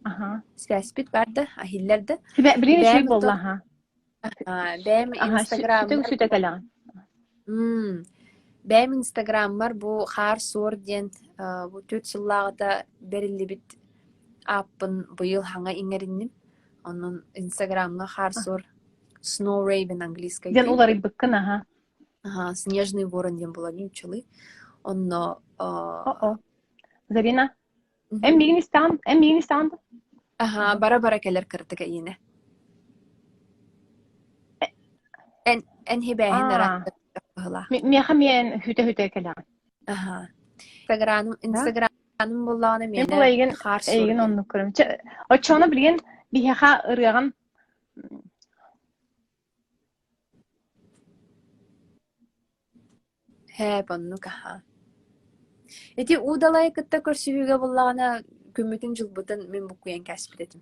Аха. Сибээспит баар да, иһиллэр да? Билигин үчүгэй Бэйэм буолла оттон аха. бэйэм Аха, инстаграммар сүтэ кэлэҕин. М бэйэм инстаграммар бу хаар суор диэн бу түөрт сыллааҕыта бэриллибит ааппын быйыл хаҥа иҥэринним. Онон инстаграмҥа хаар суор Snow Raven английскайдыы. Диэн уларыйбыккын аха. Аха, Снежный ворон диэн буолар нууччалыы. Онно О-о. Зарина, эн миигин истэҕин, эн миигин истэҕин дуо? Аха, бара-бара кэлэр кырдык эйиэнэ. Эн эн хибээһин Аа. быһылаах. Миэхэ миэн хүтэ-хүтэ кэлэҕин. Аха. Инстаграным инстаграмым буллаҕына Мин бу миэнэ эйигин хаар суор эйигин диэн. оннук көрөм. Чэ, оччоҕуна билигин биһиэхэ ырыаҕын Һээп, оннук аһаа. Ити уу далайы кытта көрсүһүүгэ буллаҕына күммүтүн-дьылбытын мин буккуйан кээспит этим.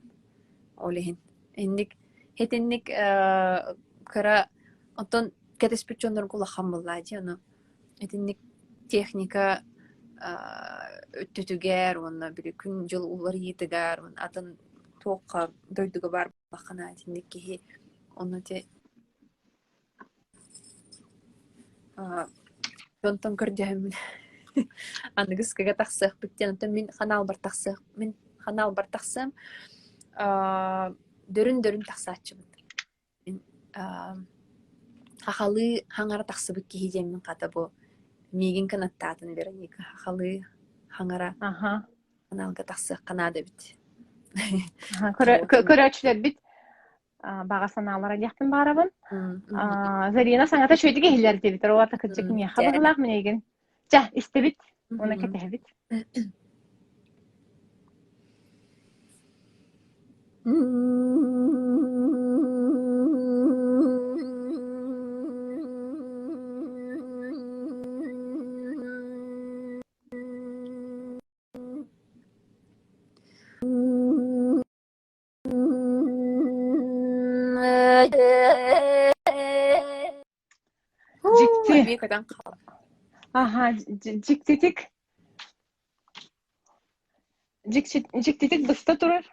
Ол иһин. Инник итинник э, кыра оттон кэтэспит дьоннорго улахан буоллаа дии ону итинник техника э, өттүтүгэр уонна били күн-дьыл уларыйыытыгар уонна атын туохха дойдуга баар буоллаххына итинник киһи ону ити Дьонтон көрдөһөммүн аныгыскыга тахсыахпыт диэн, оттон мин ханаалбар тахсыах мин ханаалбар тахсыам дөрүн-дөрүн тахсааччыбын. Хахалыы хаҥара тахсыбыт киһи диэммин хата бу миигин кынаттаатын Вероника хахалыы хаҥара аналга тахсыахха наада эбит. Көрөөччүлэрбит баҕа санаалара диэхпин баҕарабын. Зарина саҥата үчүгэйдик иһиллэр диэбитэр. Уота кырдьык миэхэ быһыылаах мин эйигин. Чэ, истэбит уонна кэтэһэбит. Дьикти. Эмиэ көтөн хаалла. Аха, дьиктитик дьиктитик быста турар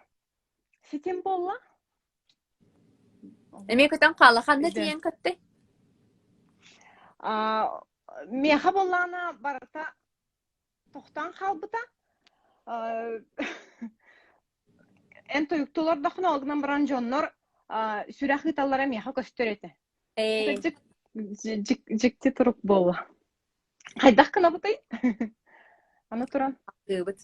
ситим буолла. Эмиэ көтөн хаалла. Ханна тиийэн көттүй? Миэхэ буоллаҕына барыта тохтоон хаалбыта. Эн тойуктуу олордоххуна, ол гынан баран дьоннор сүрэх ыыталлара миэхэ көстөр этэ. Кырдьык дьикти турук буолла. Хайдах гынабытый? Аны туран. Тыыбыт.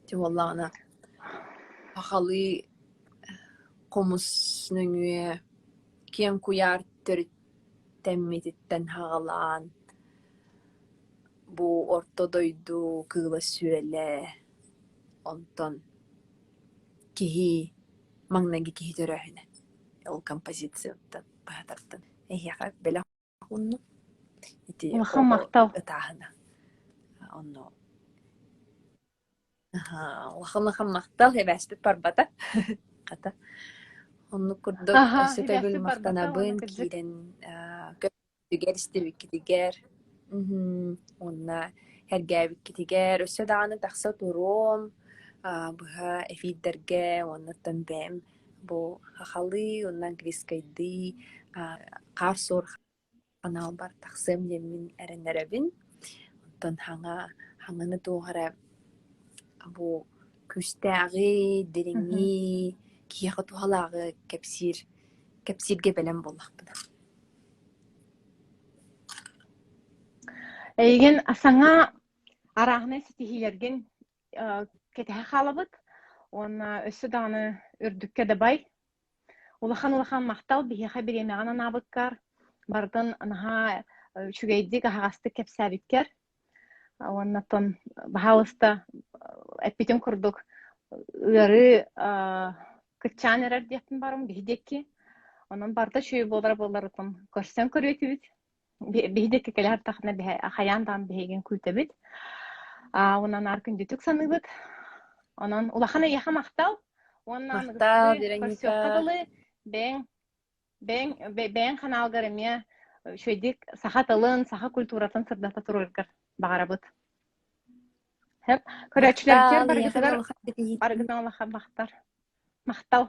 Ити буоллаҕына сахалыы хомус нөҥүө киэҥ куйаар төрүттэммититтэн саҕалаан бу орто дойду кыыла-сүөлэ, онтон киһи маҥнайгы киһи төрөөһүнэ ол композицияттан быһа тардан эһиэхэ бэлэх ууннум ити Улахан оҕо махтал. ытааһына онно Аһаа, улахан махтал, эбээспит барбата. Хата. Оннук курдук Аһаа, өссө төгүл эбээспит барбата уонна махтанабын кырдьык. киирэн аа, көрбүккүтүгэр, истибиккитигэр. Мгм. Уонна сэргээбиккитигэр өссө даҕаны тахса туруом, аа, быһа эфирдэргэ уонна оттон бэйэм бу сахалыы уонна английскайдыы аа, хаар-суор ханаалбар тахсыам диэммин эрэннэрэбин. Онтон хаҥа хаҥаны туох эрэ бу күүстээҕи, дириҥи, киһиэхэ туһалааҕы кэпсиир кэпсииргэ бэлэм буоллахпына. Эйигин саҥа арааһынай ситиһиилэргин кэтэһэ хаалабыт уонна өссө даҕаны үрдүккэ дабай Улахан-улахан махтал биһиэхэ бириэмэҕин анаабыккар, барытын наһаа үчүгэйдик, аһаҕастык кэпсээбиккэр. Уонна оттон баһаалыста эппитин курдук ыарыы кыччаан эрэр диэхпин барым биһи диэки. Онон барыта үчүгэй буолара буолларытын көрсөн көрүө этибит. Биһи диэки кэлэ сыртахына хайаан даҕаны биһигин күүтэбит. Уонна наар күндүтүк саныыбыт. Онон улахан эйиэхэ махтал. Уонна Махтал, көрсүөххэ Вероника. дылы бэйэҥ бэйэҥ бэйэҥ ханаалгар эмиэ үчүгэйдик саха тылын, саха культуратын сырдата тураргар баҕарабыт. Сөп. Көрөөччүлэрбитигэр Махтал, эйиэхэ да барыгытыгар улахан ситиһиини. барыгытын улахан махтар. Махтал.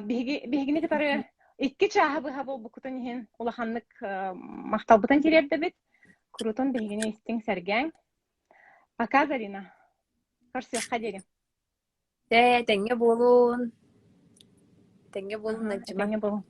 Биһиги биһигини кытары икки чааһы быһа буолбуккутун иһин улаханнык махталбытын тириэрдэбит. Курутун биһигини истиҥ сэргээҥ. Пока, Зарина. Көрсүөххэ диэри. Чэ, этэҥҥэ буолун. Этэҥҥэ буолун, Аха, Надьыма. этэҥҥэ буолун.